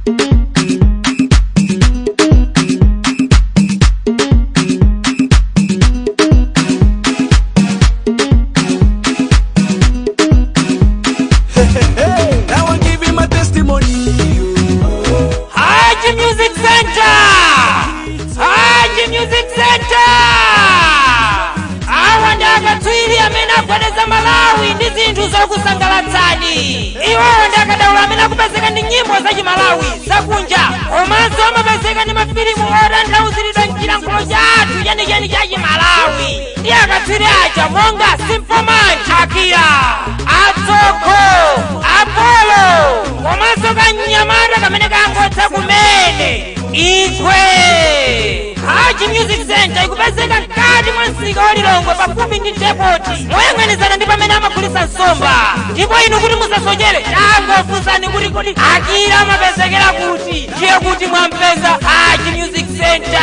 Now I'm giving my testimony. Haji Music Center! Haji Music Center! Awa ndi akatswiri amene agwedeza Malawi ndi zinthu zokusangalatsani. Iwowo ndi akadaulo amene akupezeka ndi nyimbo za Chimalawi zakunja, komanso amapezeka ndi mafilimu otanthauziridwa mchilankhulo chathu chenicheni cha Chimalawi. Ndi akatswiri aja monga Simple Man, Akira, Atsoko, Apollo, komanso kanyamata kamene kangotha kumene Igwe. Haji Music Center ikupezeka mkati mwa msika wa Lilongwe, pafupi ndi depoti, moyang'anizana ndi pamene amagulitsa nsomba. Ndipo inu kuti musasochere, tangofunsani kuti kodi Akira amapezekera kuti, ndiye kuti mwampeza Haji Music Center.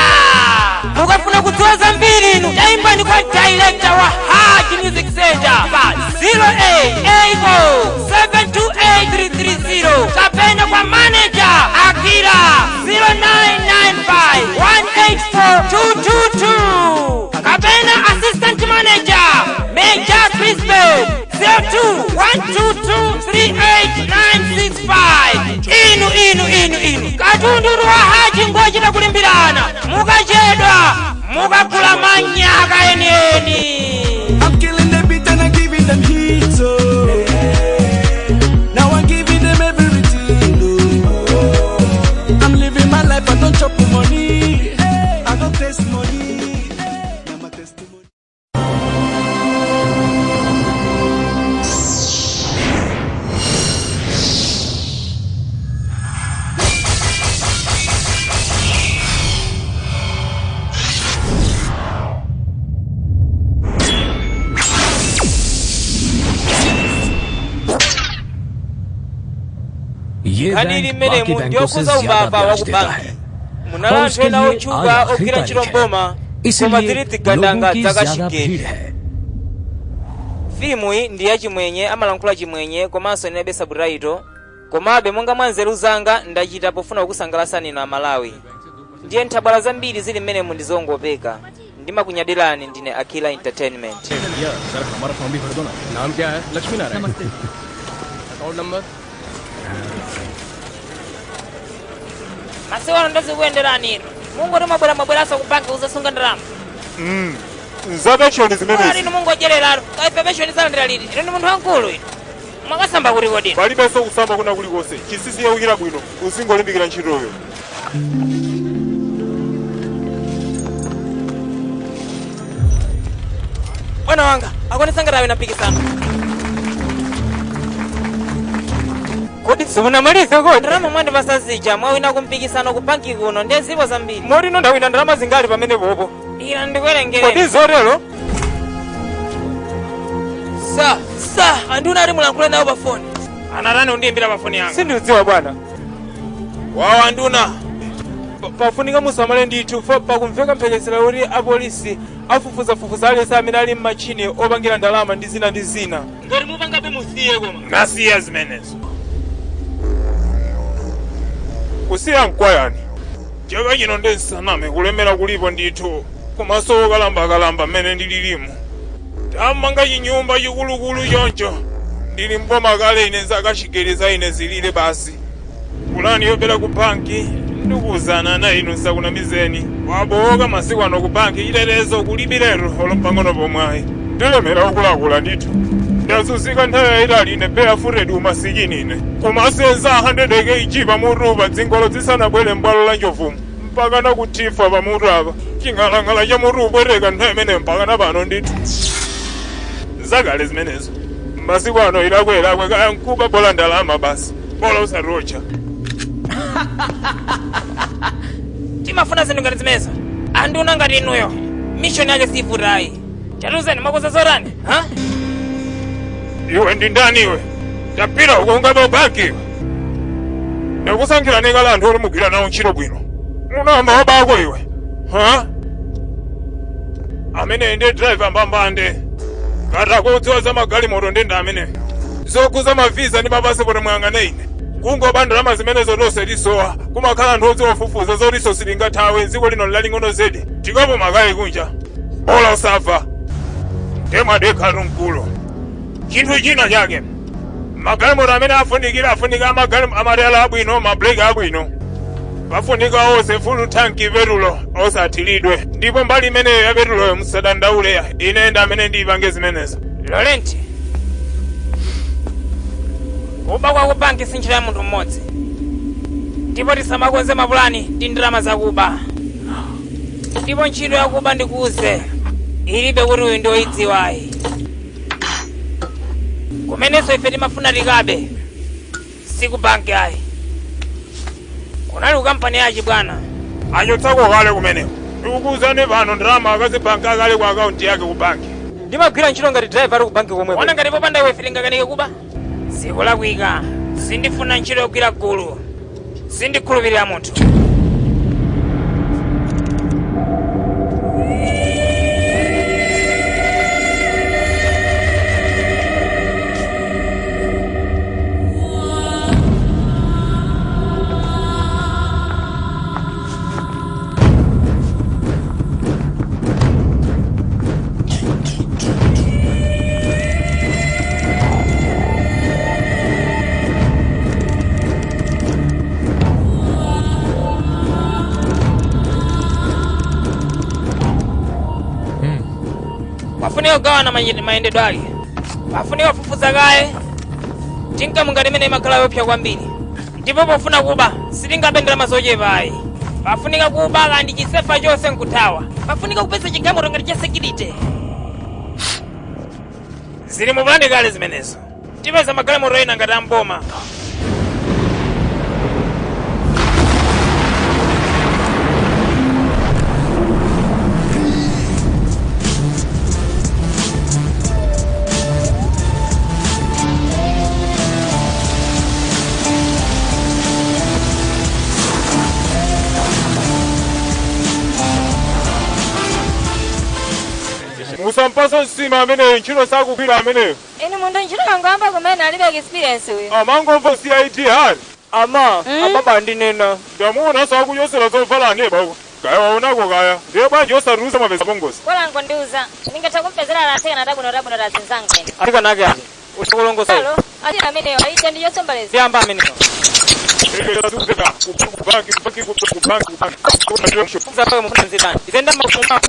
Mukafuna kudziwa zambiri, inu tayimbani kwa director wa Haji Music Center pa 0880 728 330 kapena kwa manager Akira 0995 184 222 kapena assistant manager Major Crispin 02 122 38965. Inu, inu, inu, inu, katundu wa Haji ngochita kulimbirana. Mukachedwa mukagula manyaka enieni. I'm killing the beat and I'm giving them heat. Oh. Now I'm giving them everything. Oh. I'm living my life. I don't chop money. I don't taste money. Now my testimony. ये Nkhani ili bank बाकी mmenemu बैंकों से ndiyokuza ज्यादा umbava wa ब्याज ku देता banki. है Munali और anthu उसके ena लिए आज otchuka आखिरी ogwira ntchito तारीख है, mboma, koma इसलिए zili लोगों tigandanga की ज्यादा zakachigeri. भीड़ है। Filimu iyi ndi yachimwenye, amalankhula Chimwenye, komanso inalibe subtitle. Komabe monga mwa nzeru zanga ndachita pofuna kukusangalatsani inu Amalawi. Ndiye nthabwala zambiri zili mmenemu ndizongopeka. Ndimakunyadirani, ndine Akila Entertainment. भैया, जरा हमारा फॉर्म भी भर दो ना। नाम क्या है? लक्ष्मी नारायण। नमस्ते। Account number? Masiku ano ndazikuyenderani inu, mungoti mwabwera, mwabweranso ku banki kuzasunga ndalama. Nzapeshoni zimenezi. Inu mungodyereratu kaife, penshoni salandira liti? Inu ndi munthu wamkulu inu, mwakasamba kuti kodini? Palibenso kusamba kuna kulikonse. Chisisi yakuchita bwino, uzingolimbikira ntchitoyo. Bwana wanga akuonetsa ngati awina mpikisano. Kodi simunamalize kodi? Ndalama mwandipasa zija mwawina kumpikisano ku banki kuno, ndiye zilipo zambiri. Motino ndawina ndalama zingali pamene popo? Ila ndikuwerengere. Kodi zotero? Sa sa anduna ali mulankhule nawo pa foni. Anatani undiyimbira pa foni yanga? Sindidziwa bwana. Wawa anduna, pafunika musamale ndithu, pakumveka mphekesera kuti apolisi afufuzafufuza aliyense amene ali m'machini opangira ndalama ndi zina ndi zina. Ngati mupangabe, musiye. Koma Nasiya zimenezo, kusiya mkwayani. Chaka chino ndi nsaname, kulemera kulipo ndithu, komanso kalamba mmene ndililimu. Tamanga chinyumba chikulukulu choncho, ndili mboma kale ine, zakachigere ine zilile basi. Pulani yobera ku banki, ndikuwuzana na inu, nsakunamizeni, wabowoka masiku ano ku banki, chitetezo kulibiretu olo mpang'ono pomwayi. Ndilemera okulakula ndithu, ndazunzika nthawi yayitali ine, barefoot umasikini ine, kumasenza 100 kg pamutu pa dzingolo zisanabwere m'bwalo la njovumu, mpaka nakuthifa pamutu apa, ching'alang'ala cha mutu ubwereka nthawi imene mpaka pano ndithu. Zakale zimenezo, masiku ano ilakwelakwe kaya nkuba, bola ndalama basi, bola usatocha. Timafuna zinthu ngati zimenezo. Anduna ngati inuyo, mission yake sivutayi. Chatuzeni, mwakoza zotani ha? Iwe ndi ndani iwe? Tapita uko, ungabe banki iwe. Ndakusankhirani kale anthu oti mugwira nawo ntchito bwino, unamba wabako iwe. Ha, amene ndi driver mbambande katako udziwa za magalimoto, ndi amene zokhuza mavisa ndi mapasipoti, muyang'ane ine. Kungoba ndalama zimenezo tonse tisowa. Kumakhala anthu odziwafufuza zotiso silingathawe dziko lino laling'ono zedi. Tikapuma kaye kunja. Bola usafa. Ndemwadekha mkulu. Chinthu china chake. Magalimoto amene afunikira afunika amatayala abwino, mabreki abwino. Pafunika onse full tank petulo osathiridwe. Ndipo mbali imeneyo ya petuloyo musadandaule, ine ndi amene ndiyipange zimenezo. Lorenti, kuba kwa kubanki si ntchito ya munthu mmodzi, ndipo tisamakonze mapulani ndi ndalama zakuba. Ndipo ntchito yakuba ndikuuze ilibe kuti uyu ndi woyidziwayi. Kumenenso ife timafuna tikabe si ku banki ayi, kunali ku kampani yachi bwana. Achotsako kale kumeneko. Ndikukuwuzani pano ndalama akazibanka kale ku akaunti yake ku banki. Ndimagwira ntchito ngati driver ali ku banki komweko. Ona ngati popanda iwe ife tingakanike kuba. Sikulakwika, sindifuna ntchito yogwira gulu, sindikhulupirira munthu. Pafunika kugawana mayendedwe ake, pafunika kufufuza kaye tinkamungati imene imakhala yopsa kwambiri. Ndipo pofuna kuba sitingabe ndalama zochepa ayi, pafunika kuba kandi chisefa chonse nkuthawa. Pafunika kupeza chigamoto ngati cha sekirite. Zili mupulani kale zimenezo. Tipeza magalimoto ena ngati amboma. Musampasa msima ameneyo, ntchito sakugwira ameneyo. Inu munthu ntchito yangoyamba kumene alibe experience uyu. Amangomva CID hari. Ama, ababa ndinena. Ndamuona sakuchosera zovala aneba uko. Kaya waonako kaya. Ndiye bwanji osatulusa mapesa pongozi. Kola ngondiuza. Ndingatha kumpezera alatheka na tabwino tabwino tazinzanga ine. Atika nake aje. Usakulongosa. Alo, ati ameneyo aite ndi yosombaleza. Ndiyamba ameneyo. Zapaka mufuna nzitani. Izenda mafuma.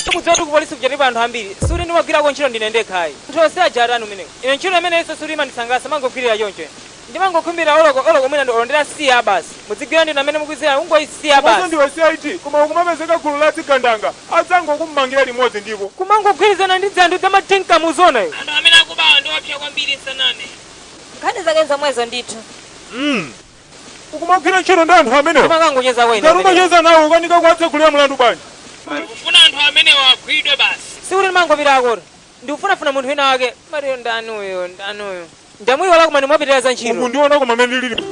Tikudziwa kuti kupolisi kuchatipa anthu ambiri. Suri ndimagwirako ntchito ndine ndekhayi. Anthu onse aja atani umeneko. Ine ntchito imene iso suri imandisangalatsa mangogwirira choncho. Ndimangokhumbira oloko oloko mwina olondera siya basi. Mudzigwira ndinu amene mukwizira ungoyisiya Komanso basi. ndiwe CID, koma ukumapezeka gulu la zigandanga adzangokummangira limodzi ndipo. Kumangogwirizana ndi dzanthu dzamatinka muzona iwe. Anthu amene akubawa ndi opsa kwambiri nsaname. Nkhani zake zomwezo ndithu. Ukumagwira ntchito ndi anthu amenewo. Ndimakangocheza kwa ine. Ngati umacheza nawo ukanika kuwatsegulira mlandu bwanji. Kufuna anthu amenewo agwidwe basi. Sikuti ndimangopita akoti. Ndikufunafuna munthu wina wake. Mariyo ndani uyo ndani uyo. Ndamuyiwala koma ndimwapitiriza ntchito. Ukundiona koma amene ndilili.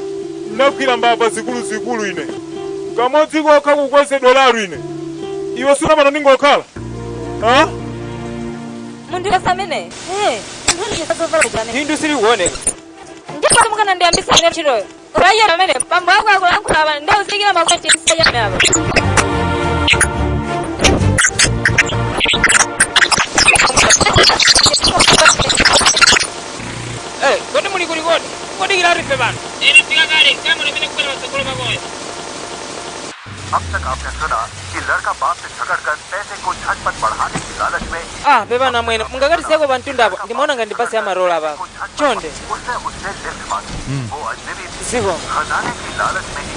Ndinagwira mbava zikuluzikulu ine. Kamodzi kokha kukwezedwa lalu ine. Iwe suna pano ndingokhala. Ha? Munthu yose ameneyo. Eh, munthu ndi zovala amene. Hindu sili kuoneka. Ndipo mukana ndiyambisa ine ntchitoyo. Koma iye amene pambo ako akulankhula apa ndauzikira makonti isayame apa. Eh, kodi muli kulikodi? Kodikira atife pano. Ena fika kale, kamera imene kukwera patsogolo pakoyo. अब तक आपने सुना कि लड़का बाप से झगड़कर पैसे को झटपट बढ़ाने की लालच में Ah, pepani amwene, mungakatiseko pa mtundapo, ndimaona ngati basi amarola apa. Chonde, उसने उससे लिफ्ट मांगी। वो अजनबी थी। Ziko. खजाने की लालच में ही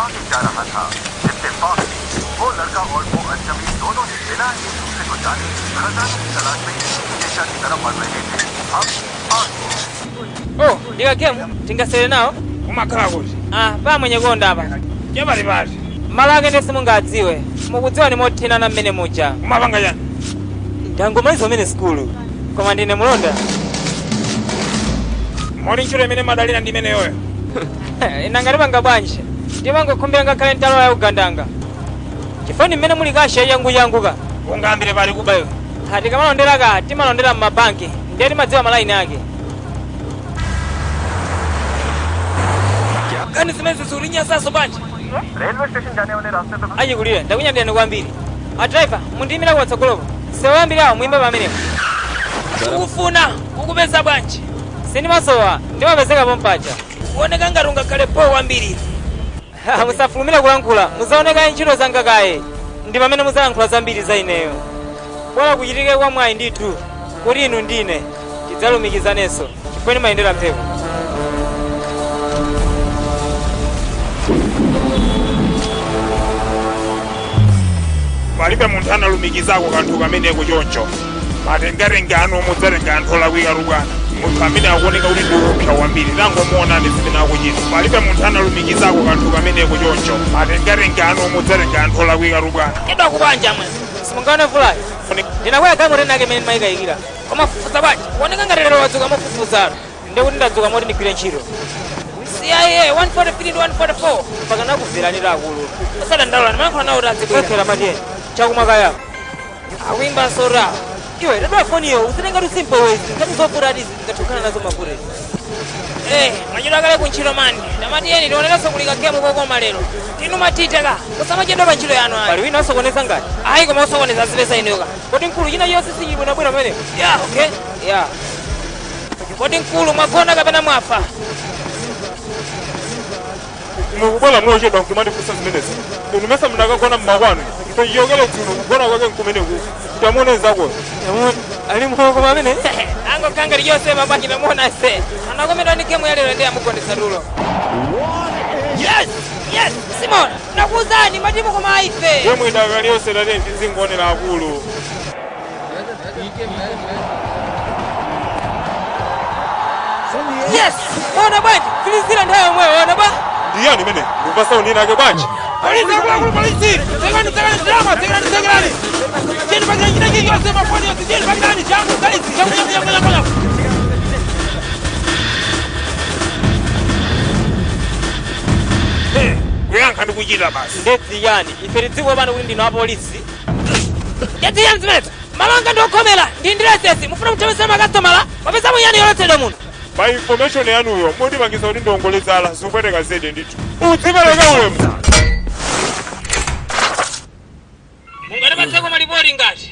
आगे जा रहा था। इत्तेफाक से वो लड़का और वो अजनबी दोनों ही बिना एक दूसरे को जाने खजाने की तलाश में एक ही दिशा की तरफ बढ़ रहे थे। अब आगे Oh, ndika game, tingasere nawo? Umakhala kuti. Ah, pamwenye konda apa. Chapatipati. Malo ake ndesi mungadziwe. Mukudziwa ni mothinana mmene muja. Umapanga chani? Ndangomaliza umene sikulu. Koma ndine mulonda. Moli ntchito imene madalira ndi imeneyoyo. Ina ngati panga bwanji. Ndimangokhumbira ngakhale ntalowa ya ugandanga. Chifani mmene muli kashe yanguyanguka. Ungayambire pali kuba iwe. Ha, tikamalondera ka, timalondera m'mabanki. Ndiye timadziwa malaini ake. Nkhani zimene zikulinyasaso bwanji. Railway station जाने वाले रास्ते पे Achikulire, ndakunyadira kwambiri. A driver, mundiyimira kuwatsogoloko. Sewambirawo muimba pamenepo. Ukufuna ukupeza bwanji. Sindimasowa, ndimapezeka pompaja. Kuoneka ngati ungakhale po kwambiri. Musafulumire kulankhula, muzaoneka ntchito zanga kaye. Ndi pamene muzalankhula zambiri za ineyo. Bora kuchitike kwa mwayi ndithu, kuti inu ndine tidzalumikizanenso, chifukwa mayendera mphepo. Palibe munthu analumikizako kanthu kameneko choncho. Matengatenga anu mudzatenga anthu olakwika bwana. Munthu amene akuoneka kuti ndi woopsa kwambiri, tangomuonani zimene akuchita. Palibe munthu analumikizako kanthu kameneko choncho. Matengatenga anu mudzatenga anthu olakwika bwana. Kedwa kubanja mwe. Simungaone vulayi. Ndinakwera galimoto nake imene ndimayikayikira. Koma fufuza bwanji, kuoneka ngati lero wadzuka mofufuzalo. Ndikuti ndadzuka moti ndigwire ntchito. CIA 143 ndi 144 mpaka nakubveranira akulu. Usadandaula, ndimayankhula nawo tadzibwera. Okhera matiyeni, chakumwa kaya. Akuimba sora. Iwe, tadwa foniyo, usitenga tu simple ways. Ngati zovuta ati zingathukana nazo mavuto. Machero akale kuntchito mani. Ndamatiyeni tioneranso kulika gemu kokoma lero. Tinu matiteka, musamachedwa pa ntchito yanu ayi. Pali wina osokoneza ngati? Ayi koma osokoneza zipeza inuka. Kodi mkulu china chonse sichibwinabwina pamenepo? Yeah, okay. Yeah. Kodi mkulu mwagona kapena mwafa? Mukubwera mochedwa nkumandifunsa zimenezi. Inu mesa mnakagona mmakwanu. Toyokele dzulo kugona kwake nkumeneku. Tamuonezako. Ali mkhoko amene? Angokanga liyonse mabwanji tamuona se. Anakomedwa ndi gemu ya lero ndi amugondesa tulo. Yes! Yes! Simon, nakuwuzani matimu koma aife. Gemu idakali yonse tate tizingonera akulu. Yes! Ona bwanji, filizira nthawi yomweyo ona ba. Ndiyani imene? Ndimva sound inake bwanji. Polisi akuluakulu polisi! Tsekani tsekani drama tsekani tsekani! Cheni pakirani china chilichonse mafoni yonse cheni pakirani changu guys changu changu changu changu changu. Kuyankha ndi kuchita basi. Ndedzi yani, ife tidziko pano kuti ndinu apolisi. Ndedzi yani zimenezo. Malanga ndi okhomera, ndi ndiresesi, mufuna kuthamisa makasitomala, mapeza muyani yoletsedwa muno. Pa information yanuyo mundipangisa kuti ndiongolezala zikupweteka zedi ndithu. Udzipereka ulemu. Mungatipaseko malipoti ngati.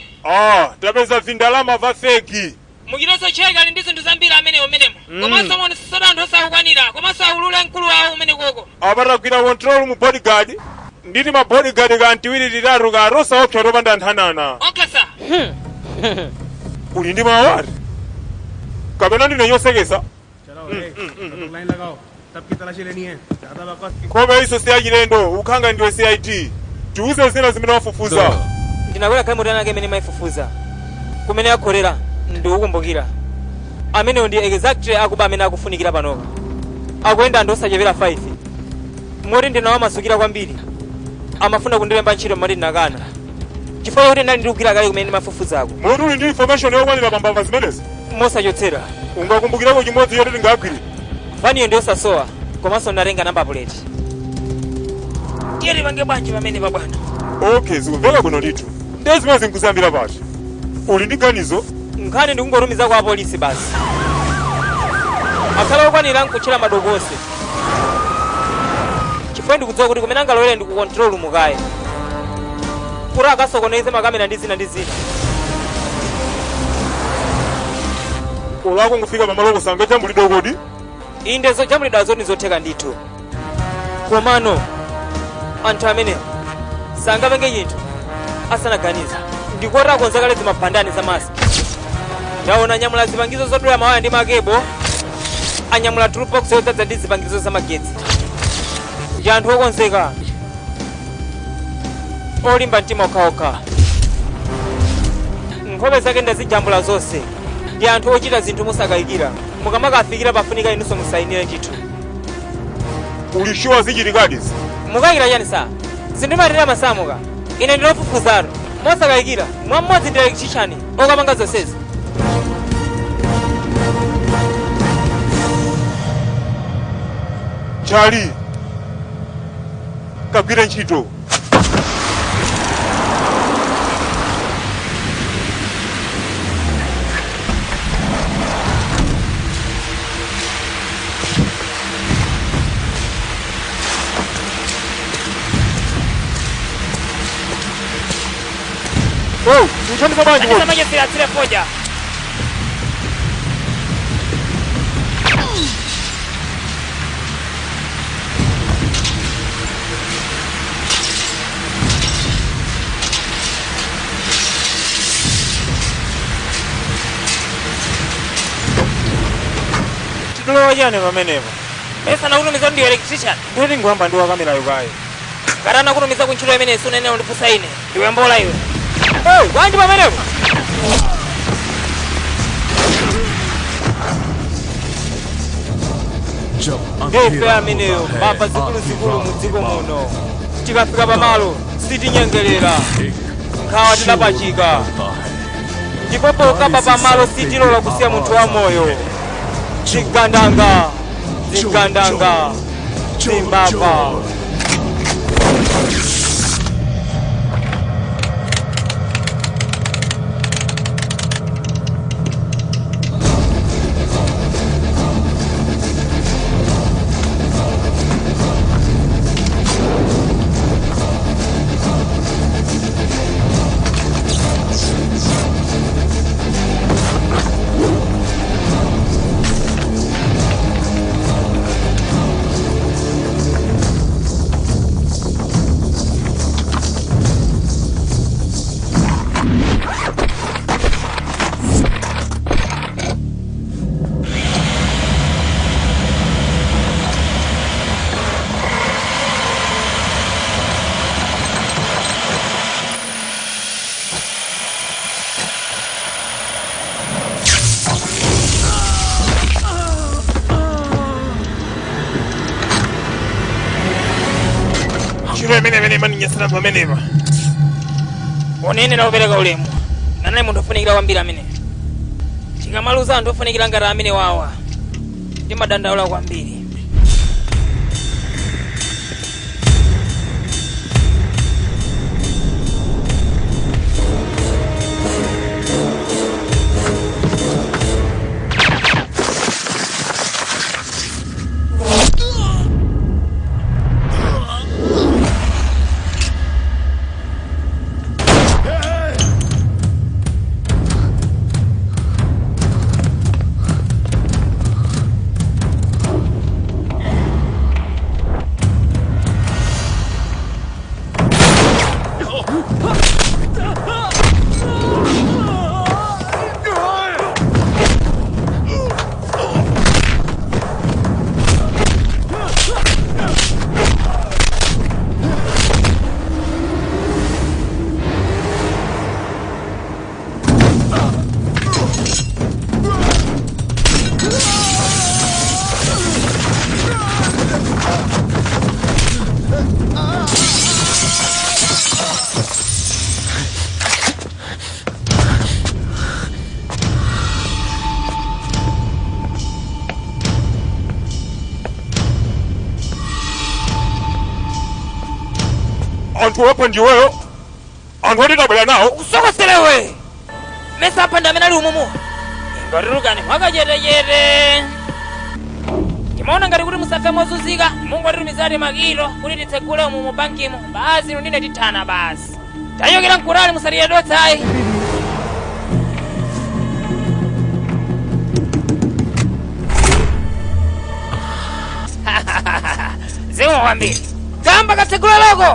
Tapeza vindalama va feki. Muchitenso cheka ali ndi zinthu zambiri amenewo menemo. Komanso muonesesera anthu osakukwanira, komanso aulule mkulu wawo umene koko. Apatagwira control mu bodyguard. Nditi ma bodyguard ka ntiwiri titatu ka rosa opsa topanda nthanana. Okay sir. Uli ndi mawari? Kapena ndine yosekesa? Line लगाओ सबकी तलाशी लेनी है ज्यादा बकवास Nkhope iso siyachilendo, ukhanga ndiwe CID. Tiuze zina zimene wafufuza. Ndinakwera galimoto nake imene mayifufuza. Kumene akholera ndikukumbukira. Amenewo ndi exactly akuba amene akufunikira panopa. Akuyenda anthu osachepera 5. Moti ndinawamasukira kwambiri. Amafuna kundilemba ntchito moti ndinakana. Chifukwa kuti ndinali ndikugwira kale kumene ndimafufuzako. Moti uli ndi information yokwanira pambava zimenezi. Mosachotsera. Ungakumbukirako chimodzi yoti tingagwire. Vaniyo ndi osasowa, komanso ndatenga namba plate. Tiye tipange bwanji pamene pa bwana. Okay, zikumveka bwino ndithu. Ndiye zimene zinkuzambira pati. Uli ndi ganizo? Nkhani ndikungotumiza kwa apolisi basi. Akhala okwanira nkutchera madokosi. Chifukwa ndikudziwa kuti kumene angalowere ndi ku control room kaye. Kuti akasokoneze makamera ndi zina ndi zina. Ulako nkufika pamalo kusanga chambulidwe kodi? Inde zojambulidwa zoti zotheka ndithu. Komano anthu amene sangapenge chinthu asanaganize. Ndikoti akonza kale zimabhandani za maski. Ndaona anyamula zipangizo zodula mawaya ndi makebo, anyamula toolbox yodzaza ndi zipangizo za magetsi. Ndi anthu okonzeka, olimba mtima okhaokha. Nkhope zake ndazijambula zonse. Ndi anthu ochita zinthu mosakayikira. Mukamakafikira pafunika inunso musayinire ndithu. Uli sure zichitikadi? Mukayikira chani sa? Sindimatera masamuka. Ine ndinofufuzatu. Mosakayikira, mwam'modzi ndi electrician okamanga zonsezi. Charlie, kagwire ntchito. Ndikuthandiza bwanji Atisa machesera atsire foja. Titulowa chani pamenepo? Mesa nakutumiza ndi electrician. Ndeti ngwamba ndi wakamerayo kaye. Ngati anakutumiza kuntchito imene sunene undifunsa ine. Ndiwe mbola iwe. Hey, bwanji pamenepo? जब Ndife अंधेरा ameneyo होता है mbava आधी zikuluzikulu रात mu के dziko बाद muno. Tikafika pamalo sitinyengerera. एक Nkhawa शोर tidapachika. होता है Ndipo pokapa pamalo sitilola kusiya munthu wamoyo. Zigandanga, zigandanga, चोर zimbava. चोर Ntchito imene imene imaninyasira pamenepa. Unenera kupereka ulemu. Nanayi munthu ofunikira kwambiri amene. Tikamaluza anthu ofunikira ngati amene wawa. Timadandaula kwambiri. Anthu wapha ndiweyo. Anthu atitabwera nawo. Usokoselewe. Mesa apanda amene ali umumu. Ingatulukani mwakachetechete. Timaona ngati kuti musafe mozunzika, Mungu atitumizati makilo kuti titsegule umu mu bankimo. Basi lundine tithana basi. Tayokera mkurali musatiyedotsayi. Zikomo kwambiri. Kamba katsegula loko.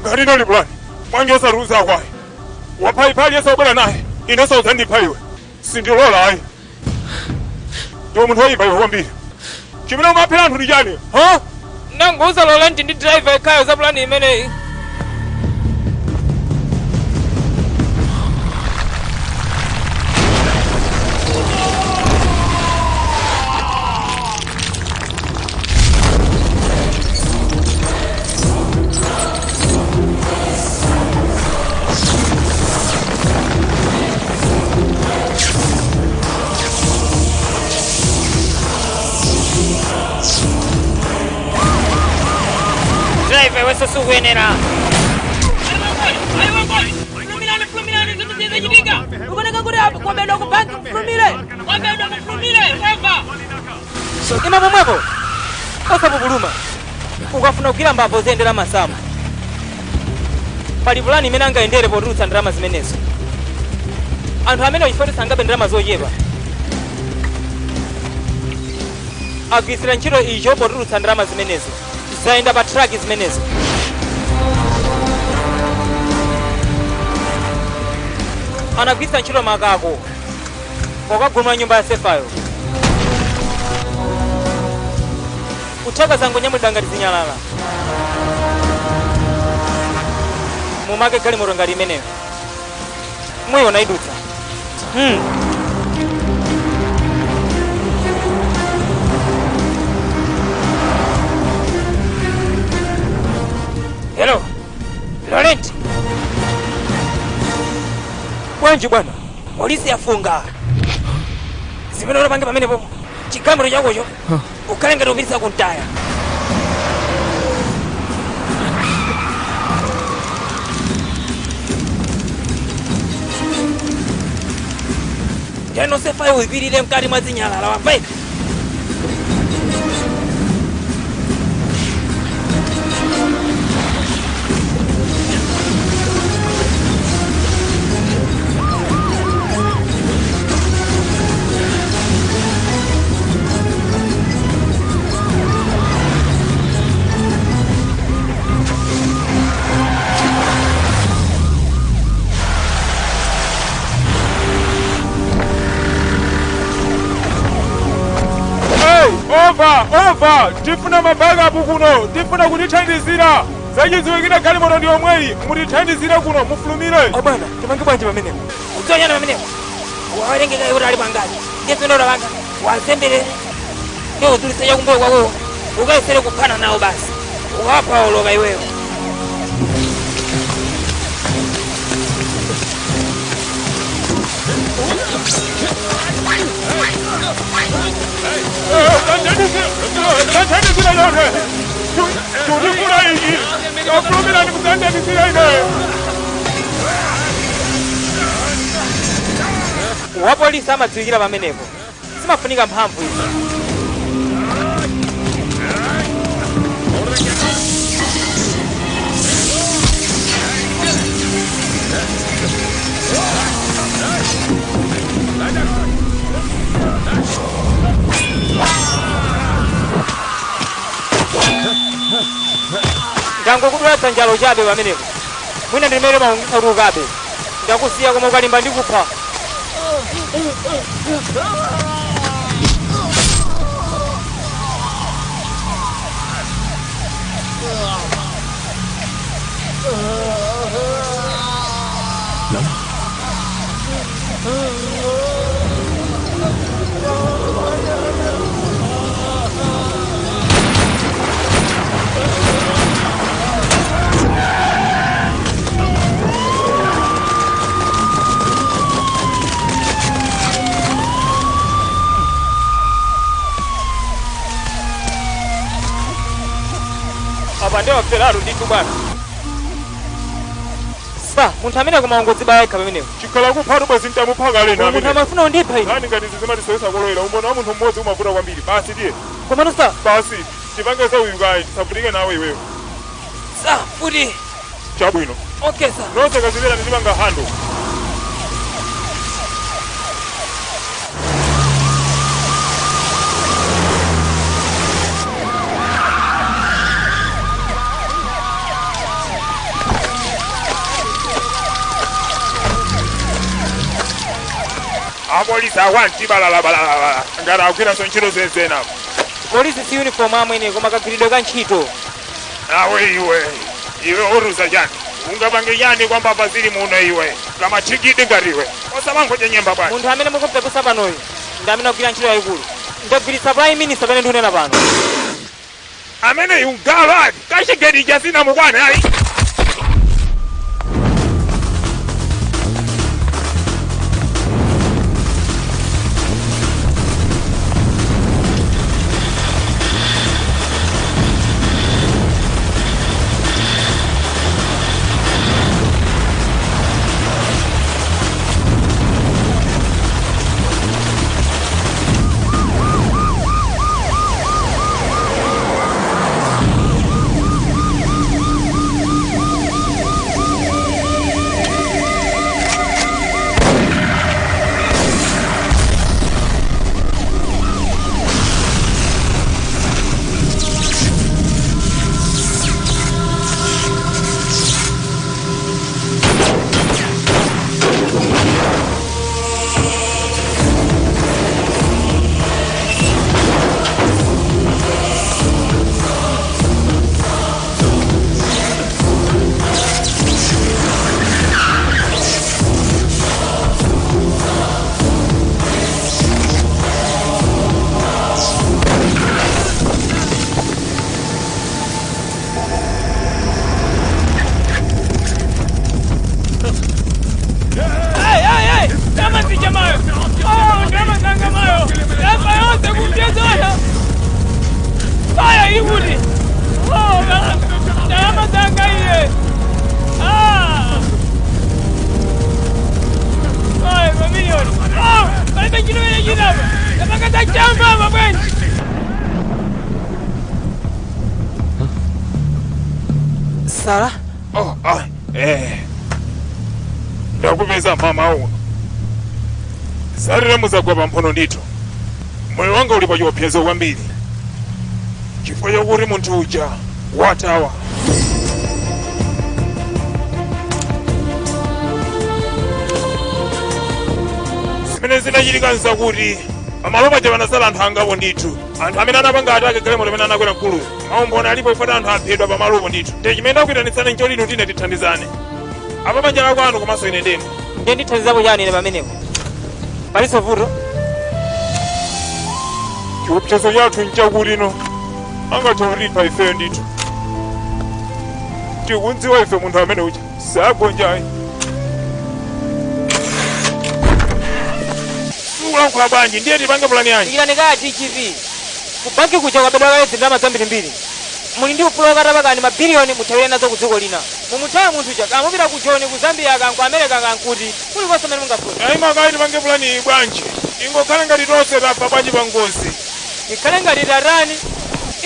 Ngati ndali pulani. Bwanji osaruza kwayi. Wapha ipha aliyense wabwera naye. Inenso udzandipha iwe. Sindilola ayi. Ndiwe munthu woyipa iwe kwambiri. Chimene umaphera anthu ndi chani? Ha? Nanguza Laurent ndi driver ikhayo za pulani imeneyi. Iwenso sukuyenera. Ima pomwepo, osapupuluma. Ukafuna kugwira mbava uziyendera masamu. Pali pulani imene angayendere potulutsa ndalama zimenezo. Anthu amene chifukwa sangabe ndalama zochepa agwiritsira ntchito icho potulutsa ndalama zimenezo. Zayenda pa traki zimenezo. Anagwiritsa ntchito makako pokagumula nyumba ya sefayo. Kutheka zangonyamulidwa ngati zinyalala. Mumake galimoto ngati imeneyo. Mwiyo naidutsa. Hello, Laurent. Bwanji bwana, polisi yafunga. Zimene unapange pamenepo, chigamiro chakocho ukhale ngati upitisa kuntaya. Teno sefayo uipirire mkati mwa zinyalala wamva ivi. Over, over, tifuna mabackup kuno, tifuna kutithandizira. Zachidziwikira galimoto ndi omweyi, mutithandizire kuno, mufulumire. O bwana, tipange bwanji pamenepo? Udzonyana pamenepo. Wawerengeka iwe ali pangati. Ndiye panga, wazemberere. Ndiye udulitse chakumbuyo kwakowo. Ukayesere kuphana nawo basi. Ukawapha oloka iweyo. Tandizira yonke. Tutifuna ichi. Tafulumira ndikutandizira ine. Wapolisi amadziwikira pamenepo. Zimafunika mphamvu izi. Ndangokudula dzanjalo chabe pamenepo. Mwina ndimene maungitsarukabe. Ndakusiya koma ukalimba ndikupha. Apa ndiwo Ferrari ndithu bwana. Sa, munthu amene kumaongodzibaya yekha pamenepo. Chikhala kuphatu bwezi ntamuphaka lena Munthu amene. amafuna undipha ine. Nani ngati zizimatisowesa kolowera, umboni wa munthu mmodzi umavuta kwambiri. Basi tiye. Komano sa, Basi, tipange za uyu kayi, tisavutike nawe iweyo. Sa, futi. Chabwino. Okay, sa. Nonse kazipera nditipanga hando. Apolisi akwanti balalabalala ngati akugwiranso ntchito zenzenapo. Polisi si uniform amwene koma kagwiridwe ka ntchito. Awe iwe, iwe oruza chani, ungapange chani kwa mbava zili muno iwe, kamachikidi ngati iwe, osamangodya nyemba bwana. Munthu amene mukumpepusa panoyu ndi amene akugwira ntchito yayikulu. Ndagwiritsa prime minister pamene ndikunena pano. Amene ungalo ati, kachigedi chasina mukwane ayi. zanga mayo yafa yonse kupyezona faya ili kuti oh kalanga ndalama zanga iye. Ah! Ay, mamiliyoni. Oh, palibe chinthu chimene chinapa. Tapakata chamba apa bwenji. Sara. Oh, ah, eh. Ndakupeza mama uno. Sarira muzagwa pamphono ndithu. Moyo wanga uli pa chiopsezo kwambiri. Chifukwa chakuti munthu uja watawa. Zimene zinachitika nzakuti pamalo paja panasala anthu angapo ndithu. Anthu amene anapanga attack galimoto limene anakwera mkuluyo. Maumboni alipo ifota anthu aphedwa pamalopo ndithu. Ndiye chimene ndakuyitanitsani nchoti inu tine tithandizane. Apa banja la kwanu komanso ine ndemwe. Ndiye ndithandizapo chani ine pamenepo? Palinso vuto? Chiopsezo chathu nchakuti ino angathe kutipha ifeyo ndithu. Tikudziwa ife munthu amene uja sagonjayi. Sukulankhula bwanji ndiye tipange pulani yanji. Dikirani kaya DGP. Ku banki kuja kwabedwa kale zindalama zambirimbiri. Muli ndi ufulu wokataba kani mabiliyoni muthawire nazo ku dziko lina. Mumuthawe munthu uja kamupita ku Joni, ku Zambia, kan ku America, kan kuti kulikonse mmene mungafune. Ayi makayi tipange pulani iyi bwanji. Ingokhala ngati tonse tafa bwanji pa ngozi. Ikhale ngati tatani.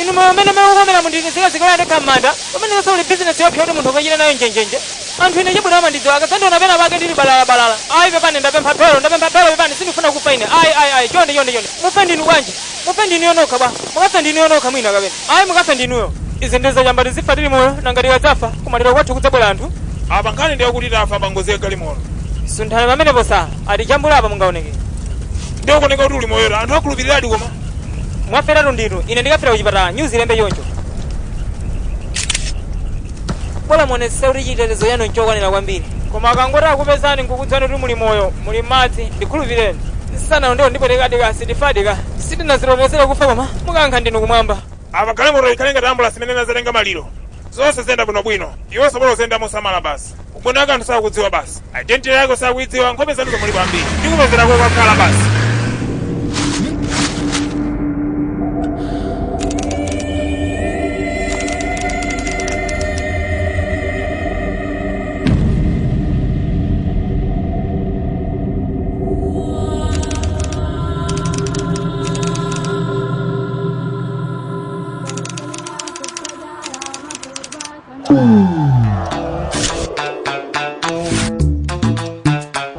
Inu moyo umene mukukomera mundizikazikala ndekha m'manda pamenenso uli bizinesi yopsa kuti munthu ukachita nayo njenjenje. Anthu ine chabwino amandidziwa akadzandiona pena pake ndili balalabalala. Ayi pepani ndapempha phero ndapempha phero pepani sindifuna kufa ine. Ayi ayi ayi chonde chonde chonde. Mufe ndinu bwanji? Mufe ndinuyo nokha bwa. Mukafe ndinuyo nokha mwina kapena. Ayi mukafe ndinuyo. Izi ndi zachamba tizifa tili moyo nanga tikadzafa kumaliro kwathu kudzabwera anthu. Apa nkhani ndiye kuti tafa pa ngozi ya galimoto. Sunthani pamenepo sa atijambula apa mungaoneke. Ndiye kuoneka kuti uli moyo anthu akhulupiriradi koma. Mwaferatu ndinu ine ndikafera kuchipatala nyuzi ilembe choncho. Bola muonetsetse kuti chitetezo chanu nchokwanira kwambiri. Koma akangoti akupezani nkukudziwani kuti muli moyo muli m'madzi ndikhulupireni. Nsanawo ndiwo ndipwetekadika sindifadika sindinazilowezere kufa koma mukayankha ndinu kumwamba. Apa galimoto ikhale ngati ambulasi imene inazatenga maliro. Zonse ziyenda bwinobwino. Iwenso bola uziyenda mosamala basi. Ubwino wake anthu sakudziwa basi. Identity yako sakuidziwa nkhope zanu zomwe mulipo ambiri. Ndikupezera kokakhala basi.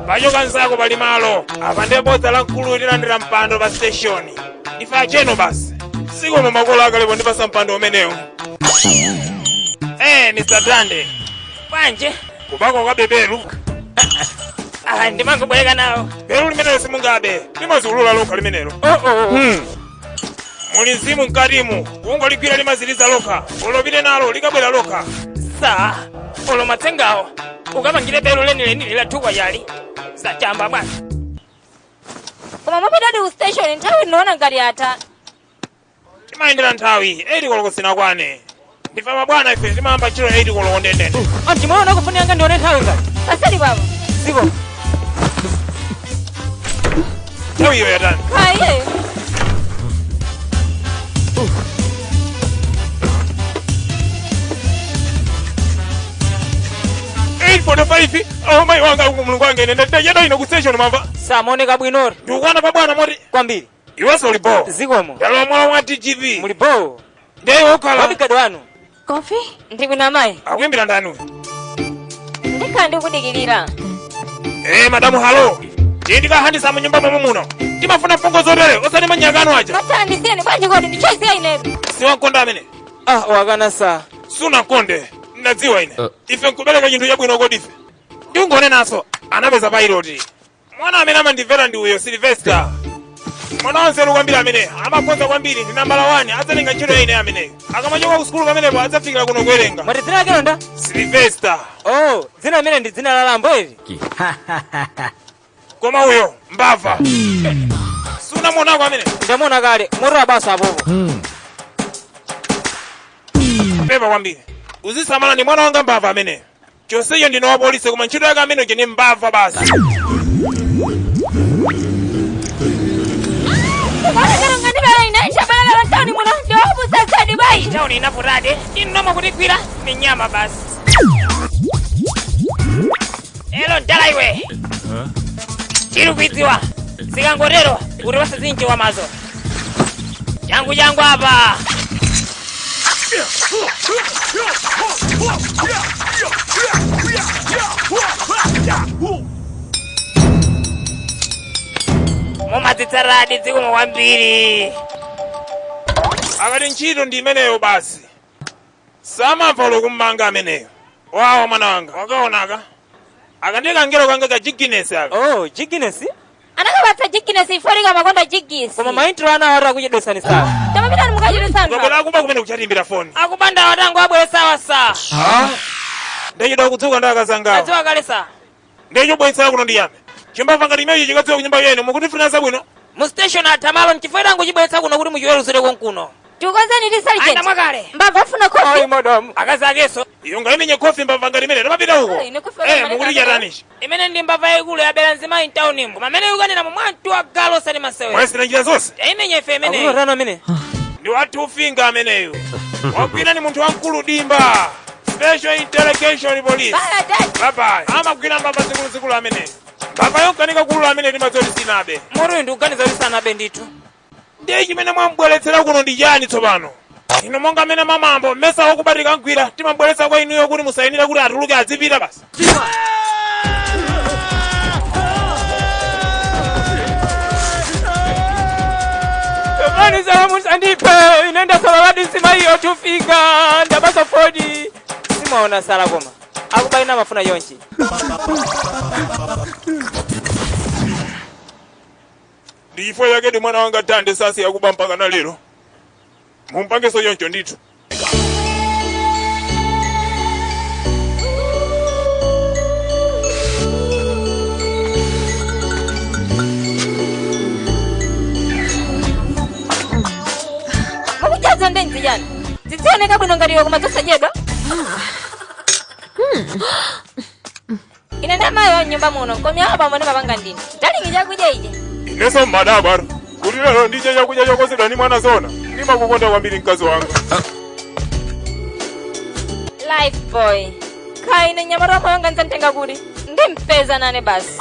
Pachoka nzako pali malo. Apa ndiye bodza la mkulu lilandira mpando pa station. Ndife acheno basi. Sikomo makolo akalepo ndipasa mpando umenewu. Eh, Mr. Grande. Bwanji? Kubako kwa beberu. Ah, ndimangobwereka nawo. Beru limenelo simungabe. Limaziulula lokha limenelo. Oh, oh, oh. Muli mzimu mkatimu. Kungoligwira limaziliza lokha. Olopite nalo likabwera lokha. Sa, olo matsengawo. Ukapangire belu lenileni lilathukwa chali. Sachamba bwana. Koma mupitadi ku station nthawi ndinoona ngati atha. Timayendera nthawi 8 koloko sinakwane. Ndife mabwana ife timayamba ntchito 8 koloko ndendende. Anti mwaona kufuni yanga ndione nthawi ngati. Pasali baba. Ziko. Nthawi iyo yatani. Kaiye. Oh my wanga mulungu wange ine ndachedwa ine ku station mwamva. Samaoneka bwinori. Ndikukwana pa bwana moti. Kwambiri. Iwenso uli bo. Zikomo. Ndalowa mwala mwa DGP. Muli bo. Ndiye wokhala. Bodyguard wanu. Kofi? Ndibwino amayi. Akuimbira ndani uyu? Ndikhala ndikudikirira. Eh, madamu halo. Tiye ndikahandisa mu nyumba momwe muno. Timafuna mfungo zotere osati manyakano aja. Mathandisiyeni bwanji kodi ndichoisiya inetu. Siwankonda amene. Ah, wakana sa. Sunankonde. Ndadziwa ine. Ife nkubereka chinthu chabwino kodi ife. Ndingonenaso anapeza pilot. Mwana amene amandimvera ndi uyo Sylvester. Mwana wanzeru kwambiri amene amakonza kwambiri ndi nambala 1 adzatenga ntchito ya ine ameneyo. Akamachoka ku sukulu pamenepo adzafikira kuno kuwerenga. Mwati dzina lake londa? Sylvester. Oh, dzina limene ndi dzina la lambo ili. Koma uyo mbava. Sunamuonako amene. Ndamuona kale, moto abaso apopo. Pepa kwambiri. Uzisamala ndi mwana wanga mbava amene. Chonsecho ndine wa polisi koma ntchito yake amene ni mbava basi. Ngandibala ine nchabala ntawuni muno ndiwabusasadi bwayi. Tauni inavutade inomo kutigwira minyama basi. Elo ndala iwe tiri kuidziwa zikangotero kuti wasazinjiwa mazo changu changu apa. Mumadzitsaradi dzikomo kwambiri. Akati ntchito ndi imeneyo basi, samamva lokummanga ameneyo. Wawa mwana wanga wakaonaka akandikangero kanga ka jiginesi aka. Oh, jiginesi. Anakapatsa jiginesi ifolika makonda jigisi. Koma maintro ana awatu akuchedwesani sawa. Tamapitani mukachedwesani. Ukabwera akuba kumene kuchatimbira foni. Akubanda watango abwere sawa sa. Ndachida kudzuka ndi akazangawa. Adziwa kale sa. Ndechobwetsera kuno ndiyame chimbava ngati imenechi chikadziwa kunyumba yenu mukutifuna zabwino. Mu station athamalo nchifukwa tango chibweretsa kuno kuti muchiweruzire konkuno. Tikukonzeni ndi Anda sergeant. mwakale. Mbava afuna kofi. Ayi madam. Akazi akeso. Iyo ngaimenye khofi mbava ngati imene timapita uko. Ine kofi Eh, wakamaliza mukuti chatanichi. Imene ndi mbava yaikulu yabera nzimayi mtaunimu. Koma amene yukanena momwe anthu agalo osati masewera. Mwayesera njira zonse. Taimenye ife imeneyi. Akutotana amene. Ndi wathu ufinga ameneyo. Wagwira ni munthu wamkulu dimba. Special Interrogation Police. Bye, dad. Bye bye. Amagwira mbava zikuluzikulu ameneyo. Mbava yonkanika kulula amene timadzoti sinabe. Moto ndi kuganiza kuti sanabe ndithu. Ndiye chimene mwamubweretsera kuno ndi chani tsopano? Inu monga amene mamambo mmesa wokubatika mgwira timabweretsa kwa inuyo kuti musayinire kuti atuluke adzipita basi. Mani sawa musandiphe ine ndasalala nsima iyo tufika ndabasa fodi. Simaona sala koma. Akubaina mafuna yonchi. Ndi chifukwa chake ndi mwana wanga tande sasi yakuba mpaka na lero. Mumpangeso yoncho ndithu. Mukuchaza ndi nzijani. Zizioneka bwino ngati iwe koma zosachedwa. Ine ndi amayi wa mnyumba muno nkomi awo pamwe ndimapanga ndine. Dalingi chakudya ichi. Ineso mmadabara kuti lero ndiche chakudya chokonzedwa ndi mwana zona. Ndimakukonda kwambiri mkazi wanga. Life boy. Kha ine nyamata wa moyo nganzamtenga kuti ndimpeza nane basi.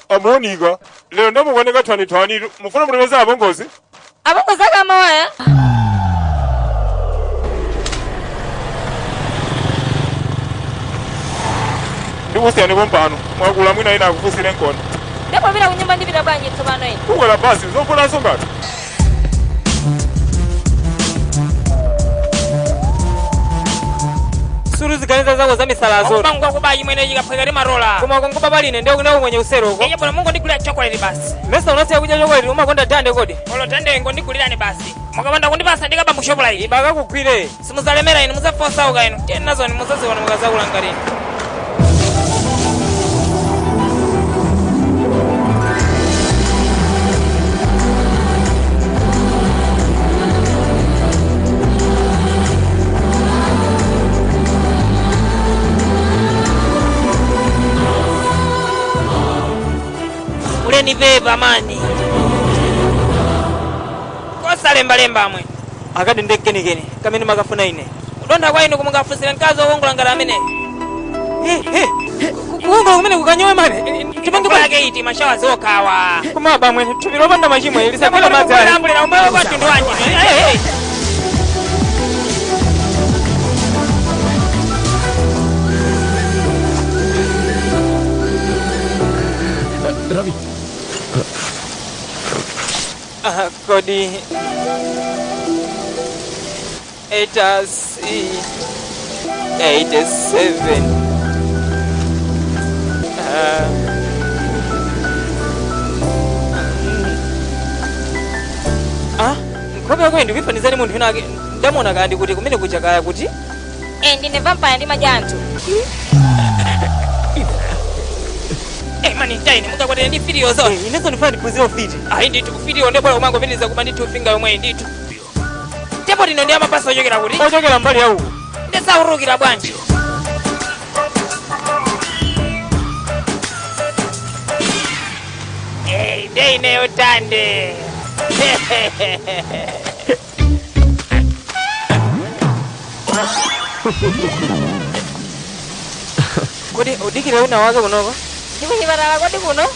Amonika lero ndamukoneka thwanithwani mufuna mulemeza abongozi. Abongozi ake amawaya. Ndikusiyani pompano mwakula mwina ina akufusire nkono. Ndapopita kunyumba ndipita bwanji tsopano ine. Kukwera basi zofulanso ngati. Suru ziganiza zako za misala zona. Akubangu akuba chimwene chikaphweka timarola. Koma kongoba paline ndiye kuna mwenye usero uko. Iye bwana Mungu ndigulira chocolate basi. Mesa unasiya kudya chocolate umakonda dande kodi. Olo tande ngondigulirani basi. Mukapanda kundipasa ndikaba mu shoprite. Ibaka kugwire. Simuzalemera inu muzafosa inu. Tiyeni nazoni muzaziona mukazakula ngatini. Uleni pepa mani. Kosalembalemba amwe. Akati ndekenikeni kamene makafuna ine. Kudontha kwa inu kumungafusira mkazi wokongola ngati amene. Kukongola kumene kukanyowe mane. Tipange bwake iti mashawa zokhawa. Koma bamwe thupi lopanda machimo lisagwira madzi ali. Ambulira umoyo kwa mtundu wanji. Ravi. Kodi 8 C 87 nkhope yako ndikuifanizani munthu wina ake ndamuona kandi kuti kumene kuja kaya kuti Ndine vampire ndi madya anthu. Mani ntaini mukakwatira ndi filiyo zona. Inenso ndifuna ndiphunzire ufiti. Ayi ndithu kufiliyo ndebwera kumangopitiriza kuba ndithu finga yomweyi ndithu. Tepo tino ndi amapasa ochokera kuti? Ochokera mbali ya uku. Ndisaurukira bwanji. Ndiye ineyo tande. Kodi udikire wina wake kunoko? Ndikuchipatala kodi kuno?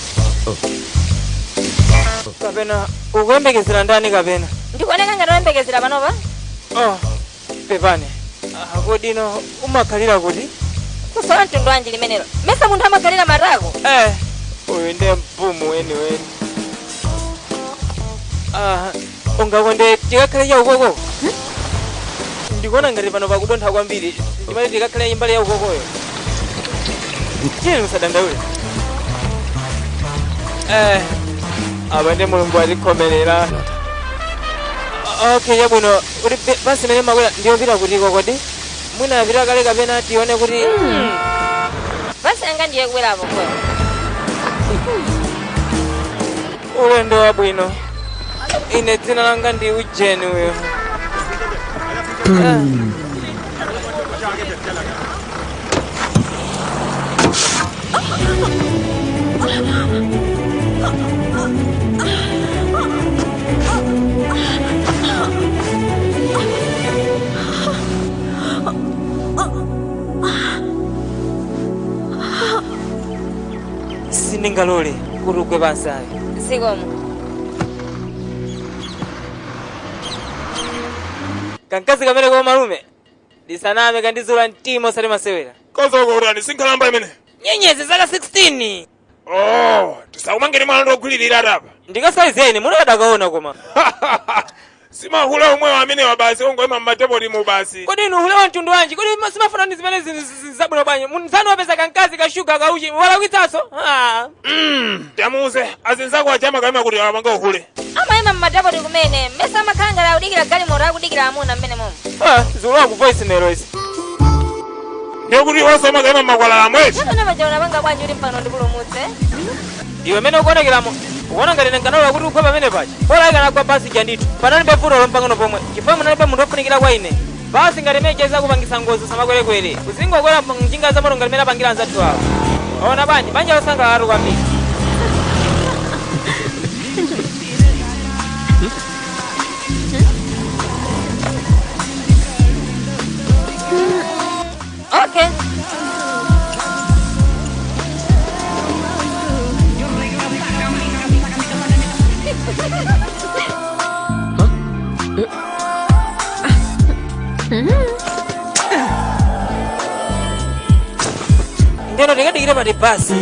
Kapena ukuyembekezera ndani kapena? Ndikuoneka ngati woyembekezera panopa? Oh, pepani. Ah, kodi ino umakhalira kuti? Kusowa mtundu wanji limenelo. Mesa munthu amakhalira matako. Eh, uyu ndiye mpumu weniweni. Ah, ungakonde tikakhale cha ukoko? Ndikuona ngati pano pakudontha kwambiri. Ndimati tikakhale mbali ya ukokoyo. Tiyeni musadandaule. Eh, apa ndi Mulungu atikhomerera. Okay, yabwino. Kuti basi imene makwera ndiyopita kutiko kodi? Mwina apita kale kapena tione kuti Basi anga ndiye kubwerapo kwa. Ulendo wabwino. Ine dzina langa ndi Ujeni uyo. Sindingalole kuti ugwe pansi ayi. Zikomo. Kankazi kamene kwa malume ndisaname kandizula mtima osati masewera. Kazokorani sinkhalamba imene. Nyenyezi zaka 16. Oh, tisakumangeni mwana ndogwiririra tapa. Ndikasaizeni muno adakaona koma. Simahule omwewo amenewa basi ongoyima mmatepoti mu basi. Kodi inu hule wa mtundu wanji? Kodi simafuna ndi zimene zabwino bwanji? Mnzanu wapeza kankazi kashuga kauchi walakwitsanso? Ah. Tamuze azinzako achama kayima kuti awapanga uhule. Amayima mmatapoti kumene. Mesa amakhala ngati akudikira galimoto akudikira amuna mmene momwe. Ah, zikulowa ku voice mail izi. Ndiye kuti onse amakayima mmakwalala mwezi. Kapena paja unapanga bwanji kuti mpano ndipulumutse? Iwe mene ukuonekeramo ukuona ngati ndinkalola kuti ugwe pamene paja. Bola ikanagwa basi ija ndithu. Panalibe vuto lompang'ono pomwe. Chifukwa munalibe munthu wofunikira kwa ine. Basi ngati imene ija izakupangisa ngozi usamakwerekwere. Uzingokwera njinga za moto ngati imene apangira anzathu awo. Ona banja, banja losangalalatu kwambiri. Okay. Ndeno ndikadikire pati basi.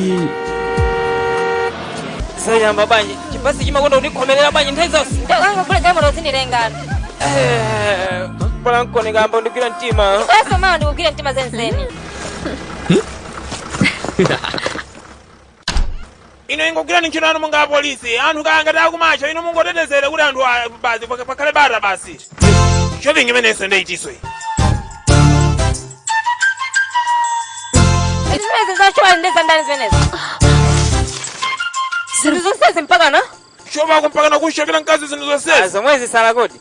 Sayamba bwanji, chibasi chimakonda kundikhomerera bwanji nthawi zonse. Ndikangogula galimoto uzinditengano. Eh, bola nkoneka amba ndigwira mtima. Basi mawa ndikugwira mtima zenizeni. Ino ingogwirani ntchito anu monga apolisi. Anthu kaya ngati akumacha ino mungotetezere kuti anthu basi pakhale bata basi. Shopping imenenso ndeitiswe. Zimenezi zachowa ndi zandani zimenezi. Zinthu zonsezi mpaka na? Shopako mpaka nakushopera mkazi zinthu zonsezi. Zomwe zisala kodi.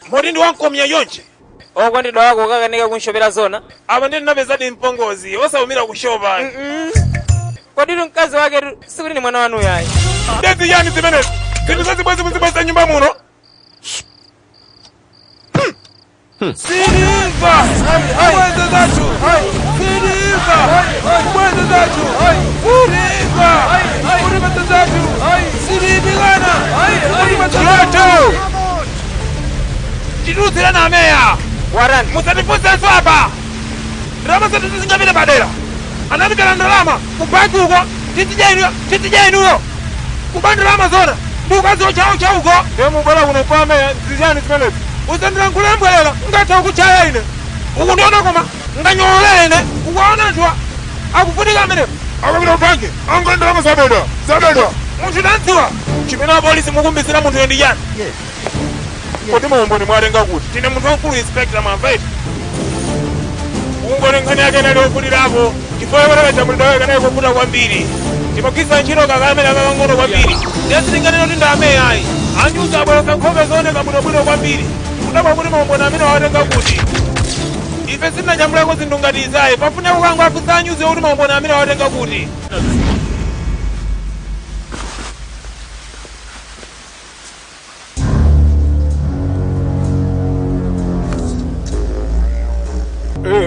Moti ndi wankomya yonche. Okondedwa wako ukakanika kunshopera zona. Apa ndi ndinapezadi mpongozi osawumira kushopa. Kodi mkazi wake sikuti ni mwana wanu yayi. Ndezi yani zimenezi. Zinthu zazibwezi muzibweza nyumba muno. Siliva! Bweza zathu! Siliva! Bweza zathu! Siliva! Bweza zathu! Silibikana! Bweza zathu! Titutsirana ameya! Warani. Musatifunsenso apa! Ndalama zathu zingapite padera! Anatipera ndalama ku banki uko titidya inuyo! Kuba ndalama zona ndi ukazi chawo chauko! Ndiye mubwera kuno kwa ameya ziyani zimenezi. Usandilankhule mbwelera ngatha kuchaya ine. Ukundiona koma nganyololere ine. Ukuwaona anthuwa akufunika amenepo. Akapita kubanki anga ndalama zabedwa zabedwa. Munthu tandziwa chimene apolisi mukumbizira munthuyo ndi chani? Kodi maumboni mwatenga kuti? Tine munthu wamkulu inspector mwamva iti. Ungoni nkhani yake inali yovutirapo chifukwa yokotaka chamulidwa kanali kovuta kwambiri. Timagwiritsa ntchito kakamera kakang'ono kwambiri. Ndiye sitinganene kuti ndi ameya ayi. Anjuza abweretsa nkhope zooneka bwinobwino kwambiri. Kudabwa kuti maumboni amene wawatenga kuti. Ife sitinajambulako zinthu ngati izayi. Pafunika kukango afunsa anyuzi kuti maumboni amene wawatenga kuti.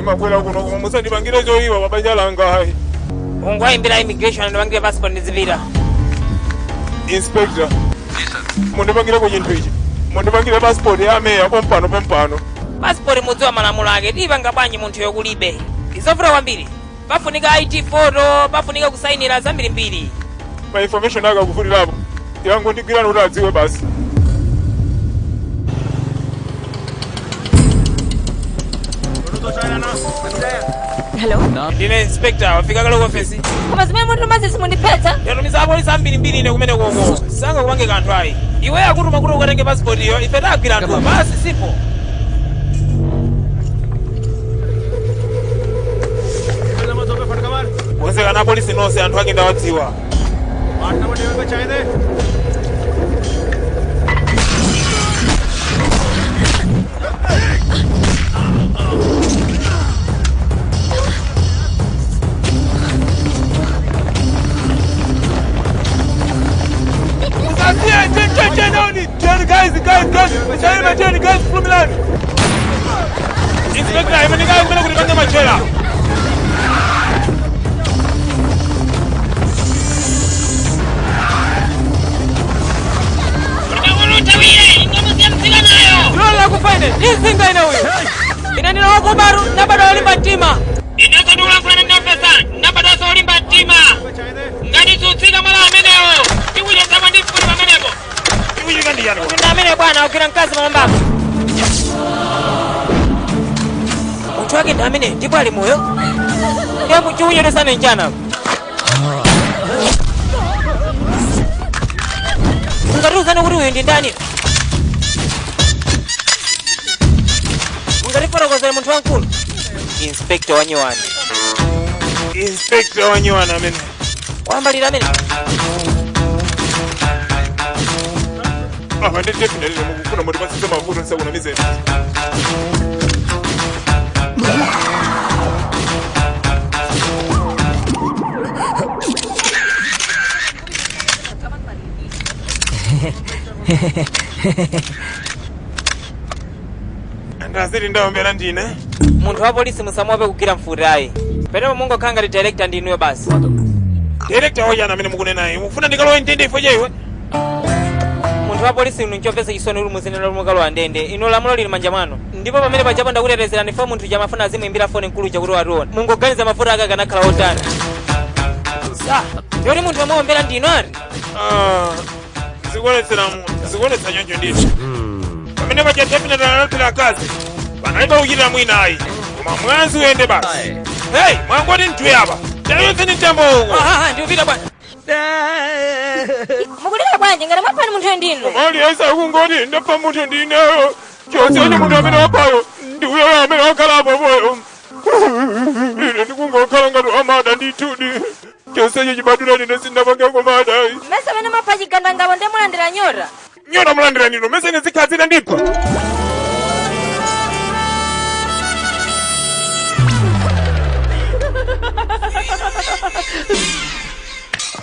Mabwera kuno koma musandipangire choyipa pa banja langa ayi. Ungoyimbira immigration andipangire passport ndizipita. Inspector, mundipangireko chinthu ichi, mundipangire passport ya ameya pompano pompano. Passport mudziwa malamulo ake, tiyipanga bwanji munthu yokulibe? Izovuta kwambiri, pafunika ID photo, pafunika kusayinira zambirimbiri. Ma information akakuvutirapo, yango ndigwirani kuti adziwe basi. Hello. Ndine inspector, wafika kale ku ofesi. Koma zimene mutumazi simundiphetsa. Yatumiza apolisi ambirimbiri ine kumene koko, sangakupange kanthu ayi. Iwe akutuma kuti ukatenge passport iyo, ife tagwira anthu basi, simple. Konzekana apolisi nonse, anthu ake ndawadziwa. Inspector, imenikaya kumene kuti pange machera. Lola kufaine izinga ine uyu ine ndine wakubaru nabado olimba mtima. Inenso ndikulankhulana ndi ofesa, nabadonso olimba mtima. Ngati sutsika mwala amenewo, tikuchezamo ndi mfuti pamenepo. Ikuchitika ndi yani? Ndi amene bwana agwira mkazi pamambako. Munthu wake ndi amene, ndipo ali moyo. Ndiye chikuchedwesana mchana. Mungatiuzani kuti uyu ndi ndani? Mungatifotokozere munthu wamkulu? Inspector wanyuwani. Inspector wanyuwani amene. Wambalira amene. Apa ndi definitely mukufuna muti pasise mavuto nsakunamizeni. Ndaziti ndaombera ndine. Munthu wa polisi musamuope kugwira mfuti ayi. Penepo mungokhala ngati director ndi inuyo basi. Director wachani amene mukunenayi? Mukufuna ndikalowe ndende ifo chaiwe? Munthu wa polisi inu, nchomvetsa chisoni kuti muzinena kuti mukalowa ndende. Inu lamulo lili manja mwanu, ndipo pamene pajapo ndakutetezerani fo. Munthu chamafuna azimuimbira foni mkulu chakuti wationa. Mungoganiza mafuta ake akanakhala otani? Sa ndiyoti munthu amaombera ndinu ati. Ah, zikuonetsera zikuonetsa choncho ndithu. Pamene paja definitely analophera akazi, panalibe kuchitira mwina ayi, koma mwazi uyende basi. Hey, mwangoti mtwe apa, tayonseni mtembo uko. Ndikupita bwana. Mukulira bwanji ngati mwaphani munthuyo ndinu? Aliyense akungoti ndapha munthu ndineyo, chonsecho munthu amene waphayo ndi uyoyo amene wakhala apopoyo. Ine ndikungokhala ngati amada ndithudi, chonsecho chibadula ndine sindapangeko mada. Mmese amene mwapha chigandangabo ndiye mulandira nyota. Nyota mulandira nino mese nizikhazira ndipha.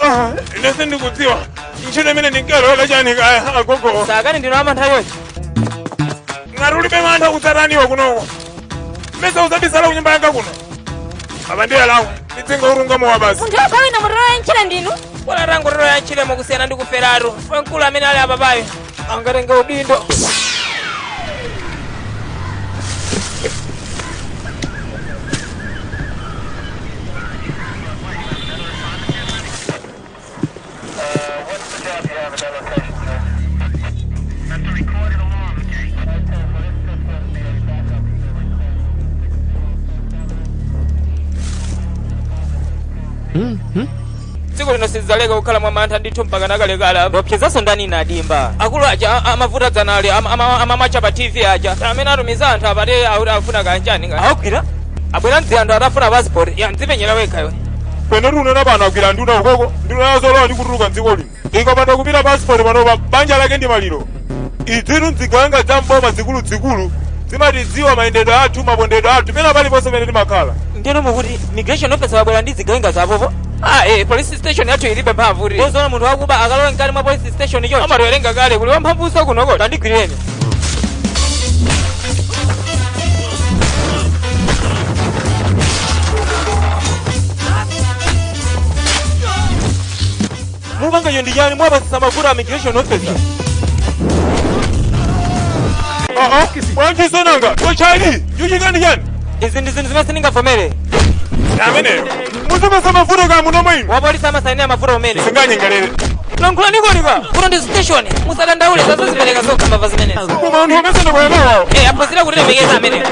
Ah, ine sindikudziwa ntchito imene ndinkalola chani kaya agogo. Sakani ndinu amantha yonse. Ngati ulibe mantha kutsataniwa kunoko, mese uzabisala kunyumba yanga kuno. Apa ndiye lawo ndidzinga basi. Munthu wapha wina mutola ntchire ndinu. Bola tangotolola ntchiremo kusiyana ndi kuferatu. Mkulu amene ali apapayo angatenge udindo. Dziko lino sidzaleka kukhala mwa mantha ndithu mpaka nakalekale. Ndopsezanso ndani ina adimba akulu aja amavuta dzanali amamacha pa TV aja amene atumiza anthu apate akuti afuna kanjani awagwira abwera mdzi anthu atafuna passport ya mdzipenyera wekha iwe. Pene tikunena pano agwira nduna ukoko, nduna yazolowa ndi kutuluka mdziko lino. Ikapanda kupita passport panopa, banja lake ndi maliro. Idzitu mzigawenga za mboma zikuluzikulu zimatidziwa mayendedwe athu, mapondedwe athu, pena paliponse pene timakhala. Ndiyeno mukuti migration officer wabwera ndi zigawenga zapopo? Police station yathu ilibe mphamvu. Ozona munthu wakuba akalowe mkati mwa police station choncho amatiwerenga kale kuli wamphamvunso kunoko. Tandigwirireni. Mukupangacho ndi chani? Mwapasisa mavuto a immigration officer. Bwanji sonanga tochali chuchikani chani? Izi ndi zinthu zimene sindingavomere. Ameneyo muzipasa mavuto ka munomo inu. Wapolisi amasainira mavuto umene. Singanyengerere. Lankhula nikonika kuno ndi station, musadandaule, zazozipereka zokha mbava zimenezi. Koma anthu amene ndabwera. Eh, aphunzira kutilemekeza ameneyo.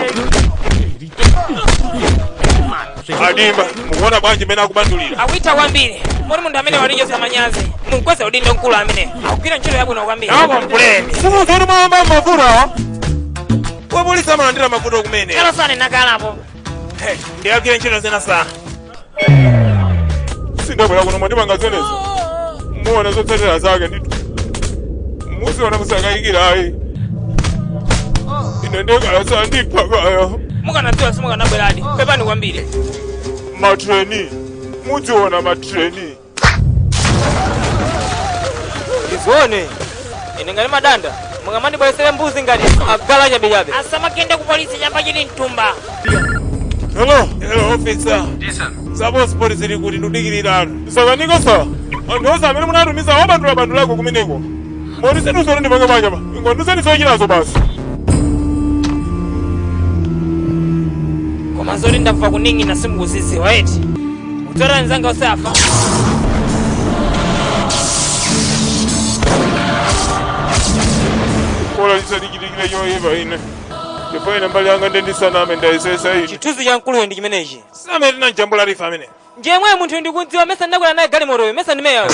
Adimba, mukuona bwanji mmene akubandulira? Akuitha kwambiri, moti munthu amene watichosa manyazi, munkweza udindo mkulu amene akugwira ntchito yabwino kwambiri. Nakompleni sikuzoti mwayamba mavuto awa. Wapolisi amalandira mavuto kumene. Kalosane nakalapo. Ndiyagwire ntchito zina saa sindabwera kuno mwandipanga zimenezo. Muona zotsatira zake ndithu, muziona, musakayikira ayi. Ine ndekala sandiphakaya. Mukanadziwa simukanabweradi, pepani kwambiri. Matreni mudziona matreni. Ndizione ine ngati madanda mukamandibweresere mbuzi ngati agala chabechabe. Asamakende ku polisi, chamba chili mtumba. Hello, hello, officer. Suppose polisi zili kuti ndudikilirano sakanika sa anthu onse amene munatumiza wabandula bandulako kumeneko, moti sinduzoti ndipange panja pa ingonduzeni zochitazo basi. Koma zoti ndamva kuning'ina simukuzidziwa eti? Kudzora mzanga usafa. Kola lisadikitikile choyipa ine ndipo ine mbali yanga ndendisaname, ndayesesa ine. Chithunzi cha mkuluyo ndi chimenechi. Samene tinanjambula lifa amene. Njemwe munthu ndikudziwa, mesa ndakwera naye galimotoyo, mesa ndimeyayo.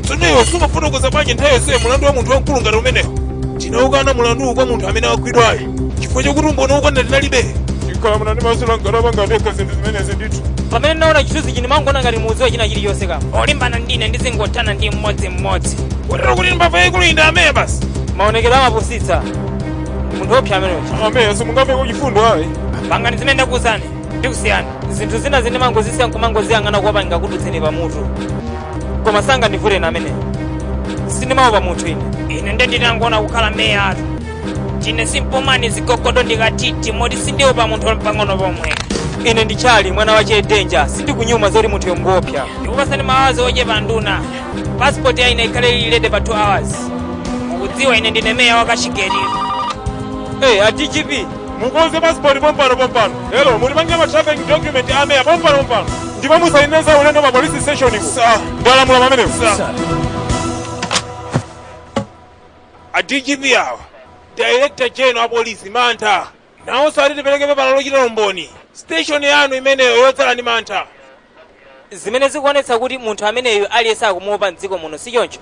Tsono iwe sumafotokoza bwanji nthawi yonseyo mulandu wa munthu wamkulu ngati umenewo? Tinawukana mulanduwu kwa munthu amene wagwidwayo chifukwa chokuti umboni wokwanira tinalibe. Ikhala munandimasula ngalapa ndekha zinthu zimenezi ndithu. Pamene ndaona chithunzi chini mangoona ngati mudziwa china chilichonse kama. Olimbana ndine ndizingothana ndi mmodzimmodzi. Kotero kuti mbava yaikulu inde ameya basi. Maonekedwe amapusitsa, munthu wopsa ameneyo. Ameya simungamve chifundo ayi. Pangani zimene ndakuwuzani, ndikusiyani. Zinthu zina zine mangozisiya nkumangoziyang'ana kuopa ngakudutseni pamutu, koma sangandivute ine amene sindimaopa munthu ine. Ine ndendinangoona kukhala meya atu tine simpomani zigogodo ndikatiti, moti sindiopa munthu pang'ono pomwe. Ine ndichali mwana wa chedenja, sindikunyuma zoti munthu yongopsa. Ndikupasani mawazo ochepa nduna, passport ya ine ikhale ili ready pa 2 hours. Mukudziwa ine ndine meya wakachigeri. Hey, a DGP. Mukonze passport pompano pompano. Hello, mulipange ma traffic document ameya pompano pompano, ndipo musayineza ulendo pa police station iko. Ndalamula pamenepo. A DGP awa, director general a polisi mantha nawonso ati tipereke pepala lochita umboni. Station yanu imeneyo yodzala ndi mantha. Zimene zikuonetsa kuti munthu ameneyu aliyense akumuopa mdziko muno, si choncho?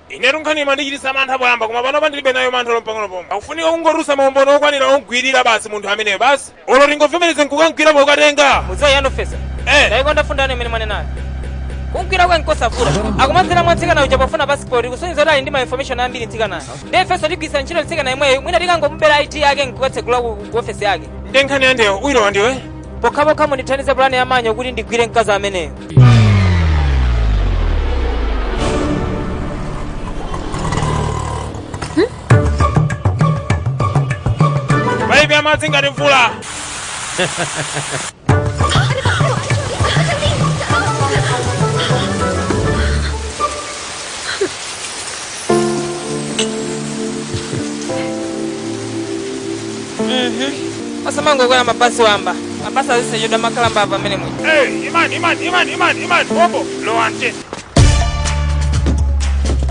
Inetu nkhani imandichitisa mantha poyamba, koma pano pandilibe nayo mantha lompang'ono pomwe. Akufunika kungorusa maumboni okwanira ogwirira basi munthu ameneyo basi, olo tingovomereze nkukamgwira pokatenga. Mudziwa yanu fesa. Eh. Ndayikonda fundano imene mwanenayo. Kumgwira kwa nkosavula akumadzera mwa mtsikana uja pofuna passport, kusonyeza kuti ali ndi ma information ambiri mtsikanayo. Ndiye ifenso tigwisa ntchito mtsikana imweyo, mwina tikangomubera ID yake nkukatsegula ku ofesi yake. Ndi nkhani ya ndewo uyilowa ndiwe. Pokhapokha mundithandize pulani ya manyo kuti ndigwire mkazi ameneyo. Paipi ya madzi ngati mvula. Osamangokwera mabasi wamba, mabasi azisachedwa makhala mbava amene mwini. Hey, imani, imani, imani, imani, imani, pombo lowa mtesi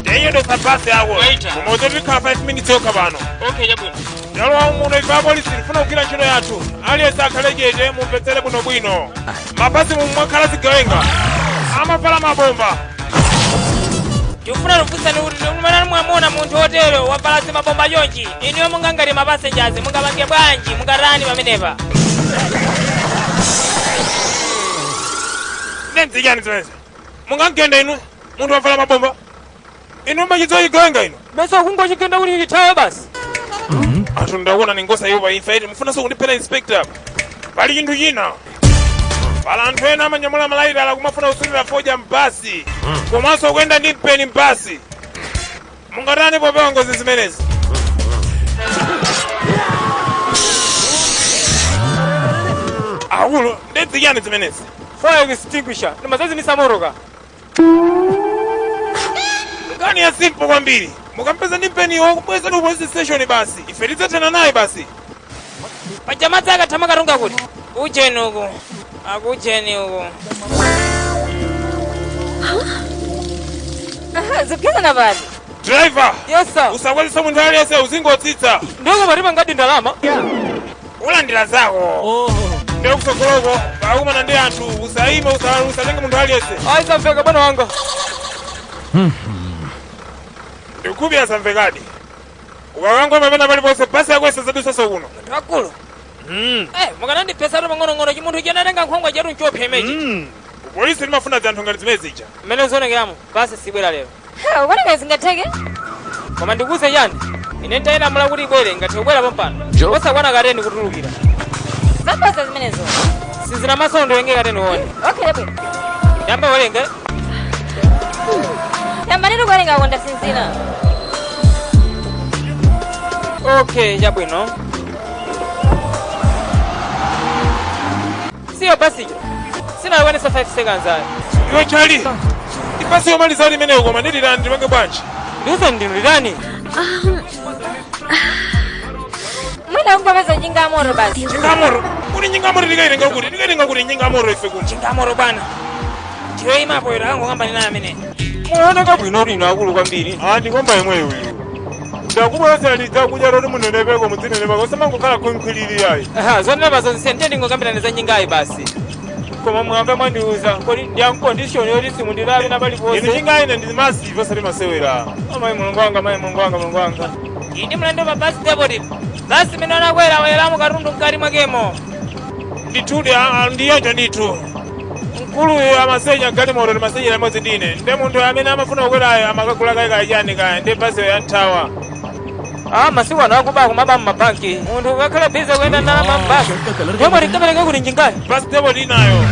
teyedesa basi yako. Waiter. Koma tikhala 5 minutes yokha pano. Okay, chabwino. Ndalowa muno ife apolisi tifuna kugwira ntchito yathu. Aliyense akhale chete, mumvetsere bwinobwino. Mabasi mumwakhala zigawenga amavala mabomba. Tikufuna tifunsani kuti mwana mwamuna munthu otero wavala zimabomba chonchi, inuyo mungangati ma passengers mungapange bwanji, mungatani pamenepa? Nenzijani zimenezi? Mungagenda inu munthu wavala mabomba? Inu machidziwa chigawenga inu? Mesa kungochigenda kuti chithawe basi. Anthu ndakuona ningosa iwo pa imfa iti mufunanso kundiphera inspector. Pali chinthu china, pala anthu ena amanyamula malayitala kumafuna kusulira fodya mbasi komanso kuyenda ndi mpeni mbasi. Mungatani popewa ngozi zimenezi? Akulu, ndedziyani zimenezi? Fire extinguisher ndimazazimitsa moto. Nkhani ya simple kwambiri. Mukampeza ndi mpeniwo, kubwezani ku police station basi, ife tidzathana naye basi. Paja madzi akathama katunga kuti ujeni uku, akujeni uku. Zikugezana pati? Driver! Yes sir. Usakwezesa munthu aliyense, uzingotsitsa. Ndoko pati pangadi ndalama. Ulandira zako. Ndiye kutsogoloko pakumana ndi anthu, usayime, usatenge munthu aliyense. Ayi, samveka bwana wanga. Ndikupira samvekadi. Ukakangoma pena paliponse, basi yakwesa zadusaso kuno. Munthu akulu. Eh, mukanandipesatu pang'onong'ono, chimunthu chanatenga nkhwangwa chatu nchopsa imechi. Polisi limafuna zanthu ngati zimene zija. Mmene zionekeramo, basi sibwera lero. Ukoneka zingatheke? Koma ndikuze chani, ine nditayilamula kuti ibwere, ngathe kubwera pompano osakwana kateni kutulukira. Zaboza zimenezo. Sinzira maso, ndiwenge kateni uone. Okay, bwino. Ndiyambe werenge? Yamba nditi kuwerenga, konda sinzina. Okay, chabwino. Siyo basijo sinakwanisa 5 seconds ayo. Iwe Chali, ibasi yomalizali imeneyo, koma ndilirani, ndipange bwanji? Ndiuze ndinu lirani. Mwina kungopeza njinga moto basi. Njingamoro kuti? Njingamoro tikaitenga kuti? Tikaitenga kuti njingamoro ife kuno? Chingamoro bwana, ndiyo imapo ilo angokamba naye amene. Muoneka bwino lino, akulu kwambiri. Ah, ndikomba imweyo iwe. Ndakubwezera lidzakuja loti munenepeko, mudzinenepako, osamangokhala khwinkhwilili ayi. Aha, zonenepa zonse, ndiye ndingokambirana za njingayi basi. Koma mwambe mwandiuza kodi ndiya condition yoti simundilale na Ine paliponse? njinga ine ndi massive, osati masewera. Amayi, Mulungu wanga, mayi, Mulungu wanga, Mulungu wanga. Ini mlendo pa basi depot, basi imene anakwera wayeramo katundu mkati mwakemo. Ndithudi, ndiyonjo ndithu. Mkuluyu amasenya galimoto, timasenyera imodzi ndine nde munthu amene amafuna kukwerayo amakagula kayikaya chani kaya, ndi basiyo yanthawa. Ah, masiku ano akuba kumaba mmabanki, munthu ukakhala busy kuyenda ndalama mbanki, yomwe tinkapereka kuti njingayi. Basi depot inayo.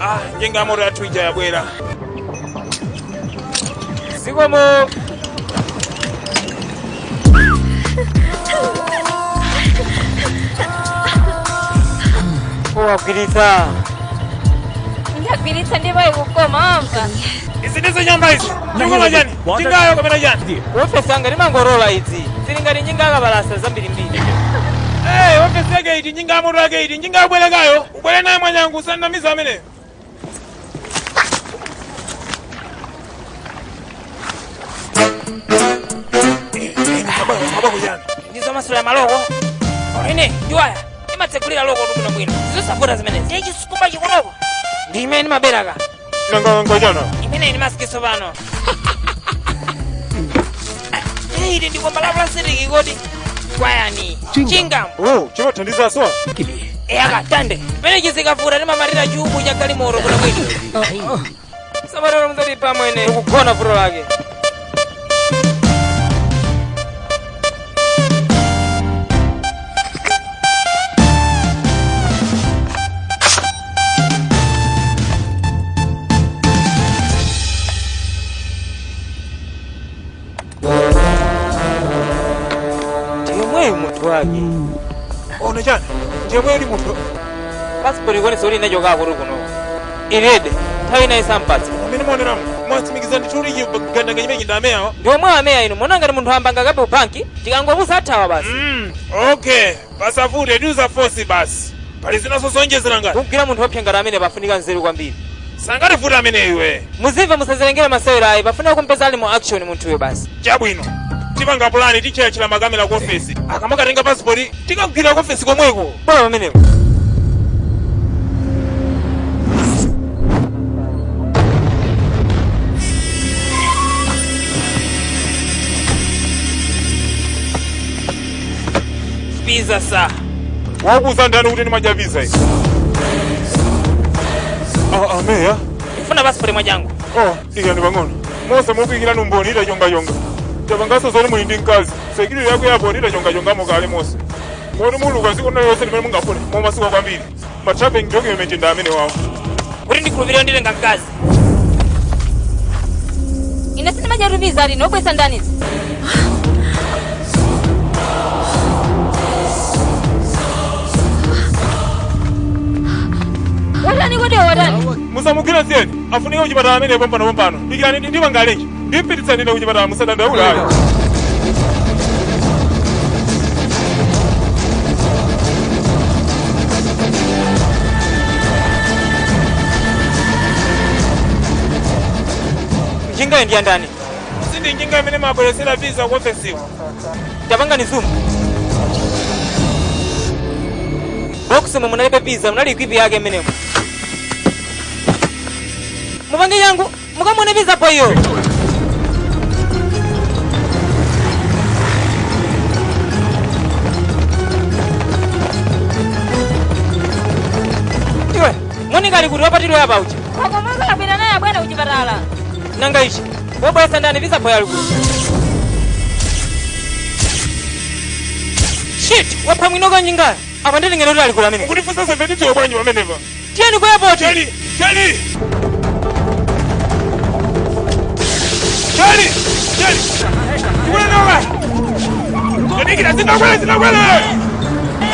Ah, njinga yamoto yathu ija yabwera. Zikomo. Owagwiritsa. Ndagwiritsa ndipo ikukoma, wamva? Izi ndizo nyamba izi, chikoma chani, njingayo kapena chani? Ofesi anga ndimangorola idzi, zili ngati njinga akabalasa zambirimbiri. Hey, ofesi yake iti? Njinga yamoto yake iti? Njinga yabwerekayo ubwere naye mwanyangu, usandamiza ameneyo. Mabako chani? Ndizomasula maloko ine ndiwaya imatsekulira loko bwinobwino, zizosavuta zimenezi. Ndiye chisukuma chikunoko ndi imene ndimaberaka. Nanga ngachana? Imene ili masikiso pano ili ndikomba la plasitiki kodi kwayani chingamu. Oh, chimathandizaso. Eyaka tande pene chizikavuta timamatira chubu cha galimoto bwinobwino. Sabatolo muzatipa mwene ukugona vuto lake. Ndiyomweyo munthu wake. Ona chani, ndiyemweyo ndi munthu. Pasipoti ikuonesa kuti inachokako kuti kuno ilede nthawi inayi sampatsa. Amene maoneramo mwatsimikiza ndithu kuti gandanga chimene chindameyawo? Ndiomwe ameya inu muona ngati munthu amba ngakabe ubanki, tikangopusa athawa basi. Okay, pasavute, tiuza fosi basi. Pali zinaso zonjezera ngati? Kugwira munthu wopsa ngati amene pafunika nzeru kwambiri. Sangativuta ameneyo iwe. Muzimva, musazilengere masewera ayi, pafunika kumpeza ali mu action munthuyo basi. Chabwino, tipanga pulani, tichayachira makamera ku ofesi, akamakatenga pasipoti tikagwira ku ofesi komweko. Bora pamenepo. Pizza sa. Wakuuza ndani kuti ndimadya pizza iyi? Ah, ameya. Ndifuna pasipoti mwachangu. Oh, ikani pang'ono mose mukuyikirani umboni, itachongachonga tapangaso zoti muli ndi mkazi, security yako yapo itachongachongamo kale mose moti muluka ziko na yonse limene mungafune momasuka kwambiri. Ma travelling document ndi amene wawo. Kuti ndikhulupirire nditenga mkazi. Ine sindimadya pizza lino, obwesa ndanizi? Chabwino siyeni. Afunika kuchipatala amene pompano pompano. Dikirani ndipangalenji. Ndimpititsani ine kuchipatala musadandaule ayi. Njingayo ndi yandani? Sindi njinga imene mabweresera visa ku ofesiwo. Tapanga ni zoom. Box momwe munalibe visa munali equipe yake imenemo. Mupange yangu mukamone visa po iyo. Iwe, Monica ali kuti wapatidwa yapa uja. Wakomoka apita naye abwana kuchipatala. Nanga ichi. Wabweretsa ndani visa po yali kuti. Shit, wapha mwinoka njingayo. Apa ndilingene kuti ali kula amene. Mukutifunsa 72 bwanji pamenepa. Tiyeni ku airport. Chali, chali. Chali, chali. Tikulendoka. Ndikira zinakwele zinakwele.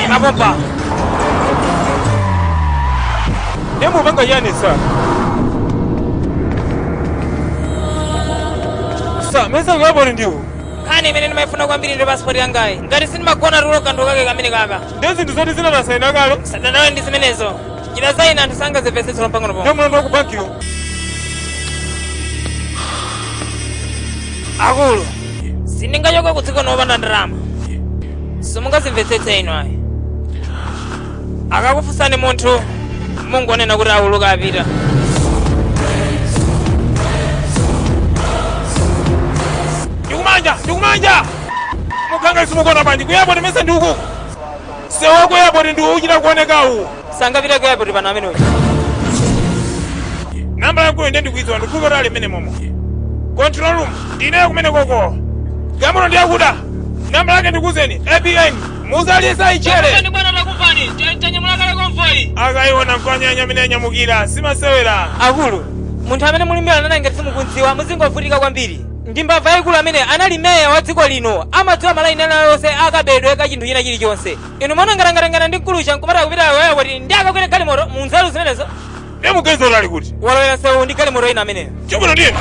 Mapompa. Ndemu panga yani sa. Sa, mesa ku airport ndiwo. Nkhani imene ndimayifuna kwambiri ndi passport yangayi. Ngati sindimagona tulo kanthu kake kamene kaka. Ndi zinthu zoti zinanasaina kale. Sadanawe ndi zimenezo. Njira za ine anthu sangazimvetsetse pang'ono pomwe. Ndi mlandu wa ku bankiyo. Akulu, sindingachoka ku dziko nopanda ndalama. Simungazimvetsetse inu ayi. Akakufunsani munthu, mungonena kuti auluka apita. Ndikumanja, ndikumanja. Muganga simukona bwanji ku airport mesa ndi ukuku. Sewa ku airport ndi uchita kuoneka uwu. Sangapita ku airport pano amene uja. Namba yakuyo ndiye ndikuidziwa ndikukhulupirira ali mmene momo. Control room ndineyo kumene koko. Gamono ndiyakuda. Namba yake ndikuuzeni ABN muzalisa ichere. Bwana takumvani, tanyamula kale konvoyi. Akayiona mkwanyanya amene anyamukira simasewera. Akulu, munthu amene mulimbirana naye ngati simukudziwa muzingovutika kwambiri. Ndi mbava yayikulu amene anali meya wa dziko lino, amadziwa malaini ena yonse akabedwe ka chinthu china chilichonse. Inu muona ndi mkulucha nkumata kupita ku airport ndi akakwera galimoto mu nzeru zimenezo. Ndiye mugenzi ali kuti. Walowera nsewu ndi galimoto ina ameneyo. Chabwino ndiye.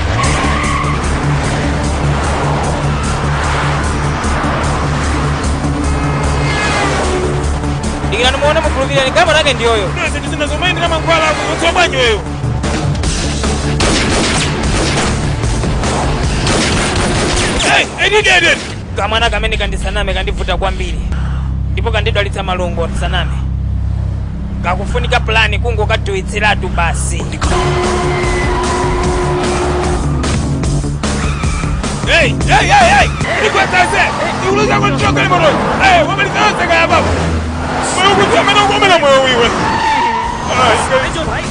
Dikirani muone mukhulupirira galimoto yake ndiyoyo. Ndiye zinthu zina zomayendera mankhwala ako kudziwa bwanji weyo. Hey, edidi edidi. Kamwana kamene kandisaname kandivuta kwambiri. Ndipo kandidwalitsa malungo ndisaname. Kakufunika plani kungokaduwitsiratu basi. Hey, hey, hey, hey! Ikwetase! Iuluza control galimoto. Hey, wamaliza yonse kaya baba. Moyo kuti amene ukomera moyo wiwe. Ai,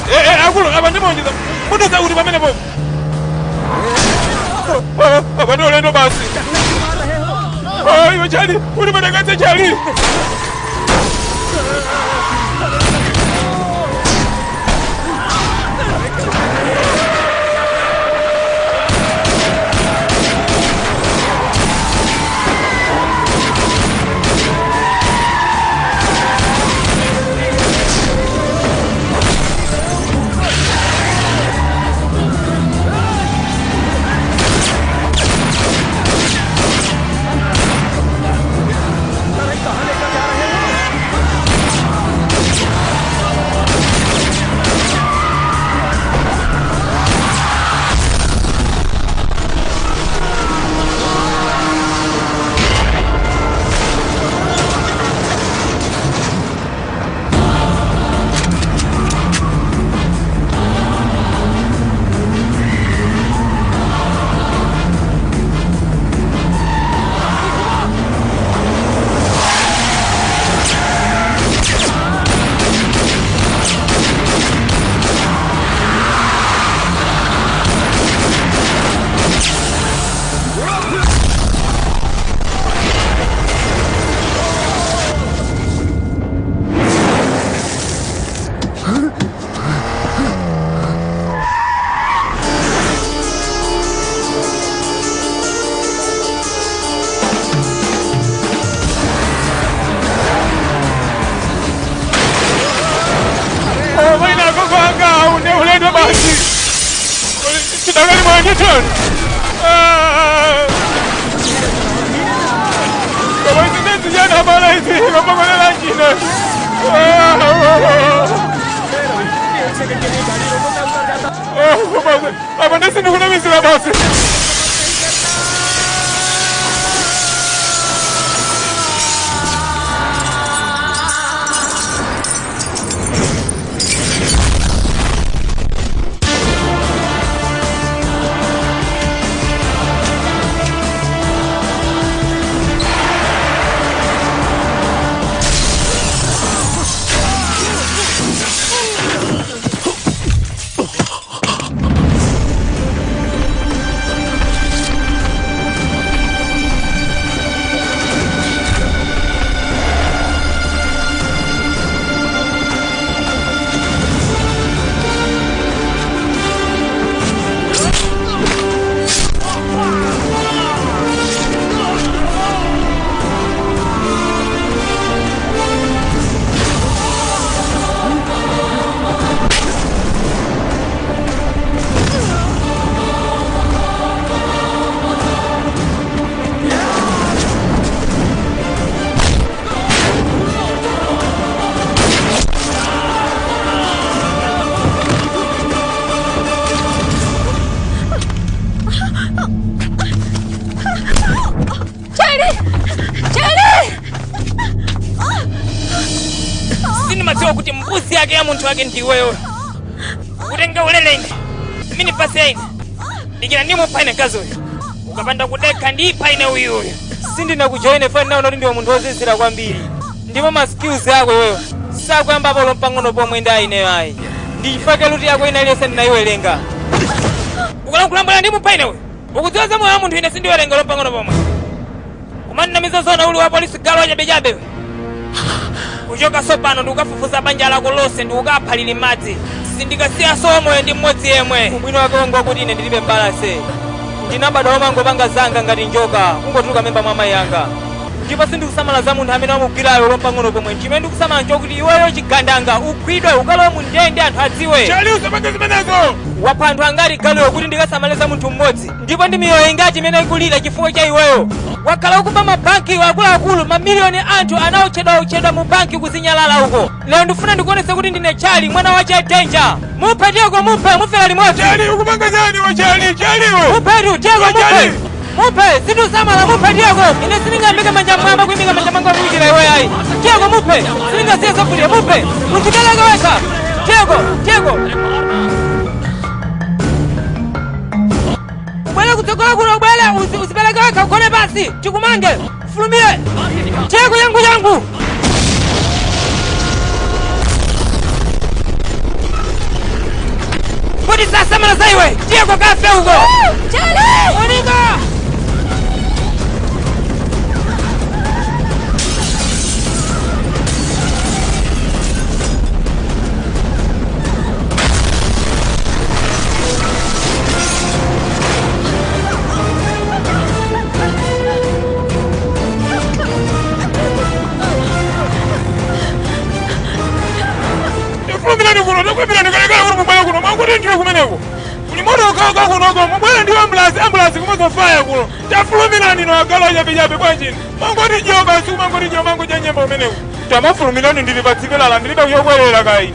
Eh, eh, akulu, apa ndimaonjeza. Muduza kuti pamenepo. Apa ndi ulendo basi. Ah, iwe chali, uli madakatse chali. Tafulumirani. Koma izi ndezijana abala izi kamakonera njine. Apa ndesindikunemisira basi. Sindimadziwa kuti mbuzi yake ya munthu wake ndiweyo. Kutenga ulele ine minipasi ine ndikira ndimupha ine mkazi uyu. Ukapanda kudekha ndipha ine uyuyu. Sindinakujoine fani nawo noti ndiwe munthu wozizira kwambiri, ndipo ma skills ako iweyo sakuyamba polo mpang'ono pomwe ndi aineyo ayi. Ndichifake luti yako ina iliyonse ndinayiwerenga. Ukalankhulambula ndimupha ine uyu. Ukudziwa za moyo wa munthu ine sindiwerenga lompang'ono pomwe. Kumanamiza zona uli wa polisi galo wachabechabe. Kuchoka sopano ndikukafufuza banja lako lonse ndikukapha lili madzi. Sindikasiya somoyo ndi mmodzi yemwe. Ubwino wake wongo kuti ine ndilibe mbalase. Ndinabadwa womangopanga zanga ngati njoka kungotuluka memba mwa mayi anga. Ndipo sindikusamala za munthu amene wamugwirayo lompang'ono pomwe. Chimene ndikusamala nchokuti iweyo chigandanga ugwidwe ukalowe mu ndende anthu adziwe. Chali usapange zimenezo. Wapha anthu angati galuyo kuti ndikasamale za munthu mmodzi. Ndipo ndi miyoyo ingati imene ikulira chifukwa cha iweyo. Wakhala ukuba mabanki akuluakulu mamiliyoni anthu anaotchedwa mu banki kuzinyalala uko. Lero ndifuna ndikuonese kuti ndine Chali mwana wa Danger. Muphe Diego, muphe, mufera limodzi. Chali ukupanga chani wa Chali? Chali we. Muphe Diego, muphe. Muphe, sindisamala muphe Diego. Ine sindingayimike manja mwamba kuyimika manja mwanga kuyikira iwe ayi. Diego muphe, sindingasiye zofulira muphe. Uzipereke wekha. Diego, Diego. Ubwere kutsogola kuno, ubwere uzipereke wekha ugone pasi. Tikumange, fulumire. Diego yangu yangu. Kuti sasamala za iwe. Diego kafe uko. Chali! Monica! Ndifulumirani kuno, ndikuyipirani kalekale kuti mubwere kuno. Mwanguti ndiwe kumeneko. Kuli moto ukauka kunoko, mubwere ndiwe ambulance, ambulance kumazofaya kuno. Tafulumirani no agalo achabechabe bwanjini. Mangoti jiyo basi, mangoti jiyo, mango cha nyemba kumeneko. Tamafulumirani ndili pa tsike lala, ndilibe kuyokwerera kayi.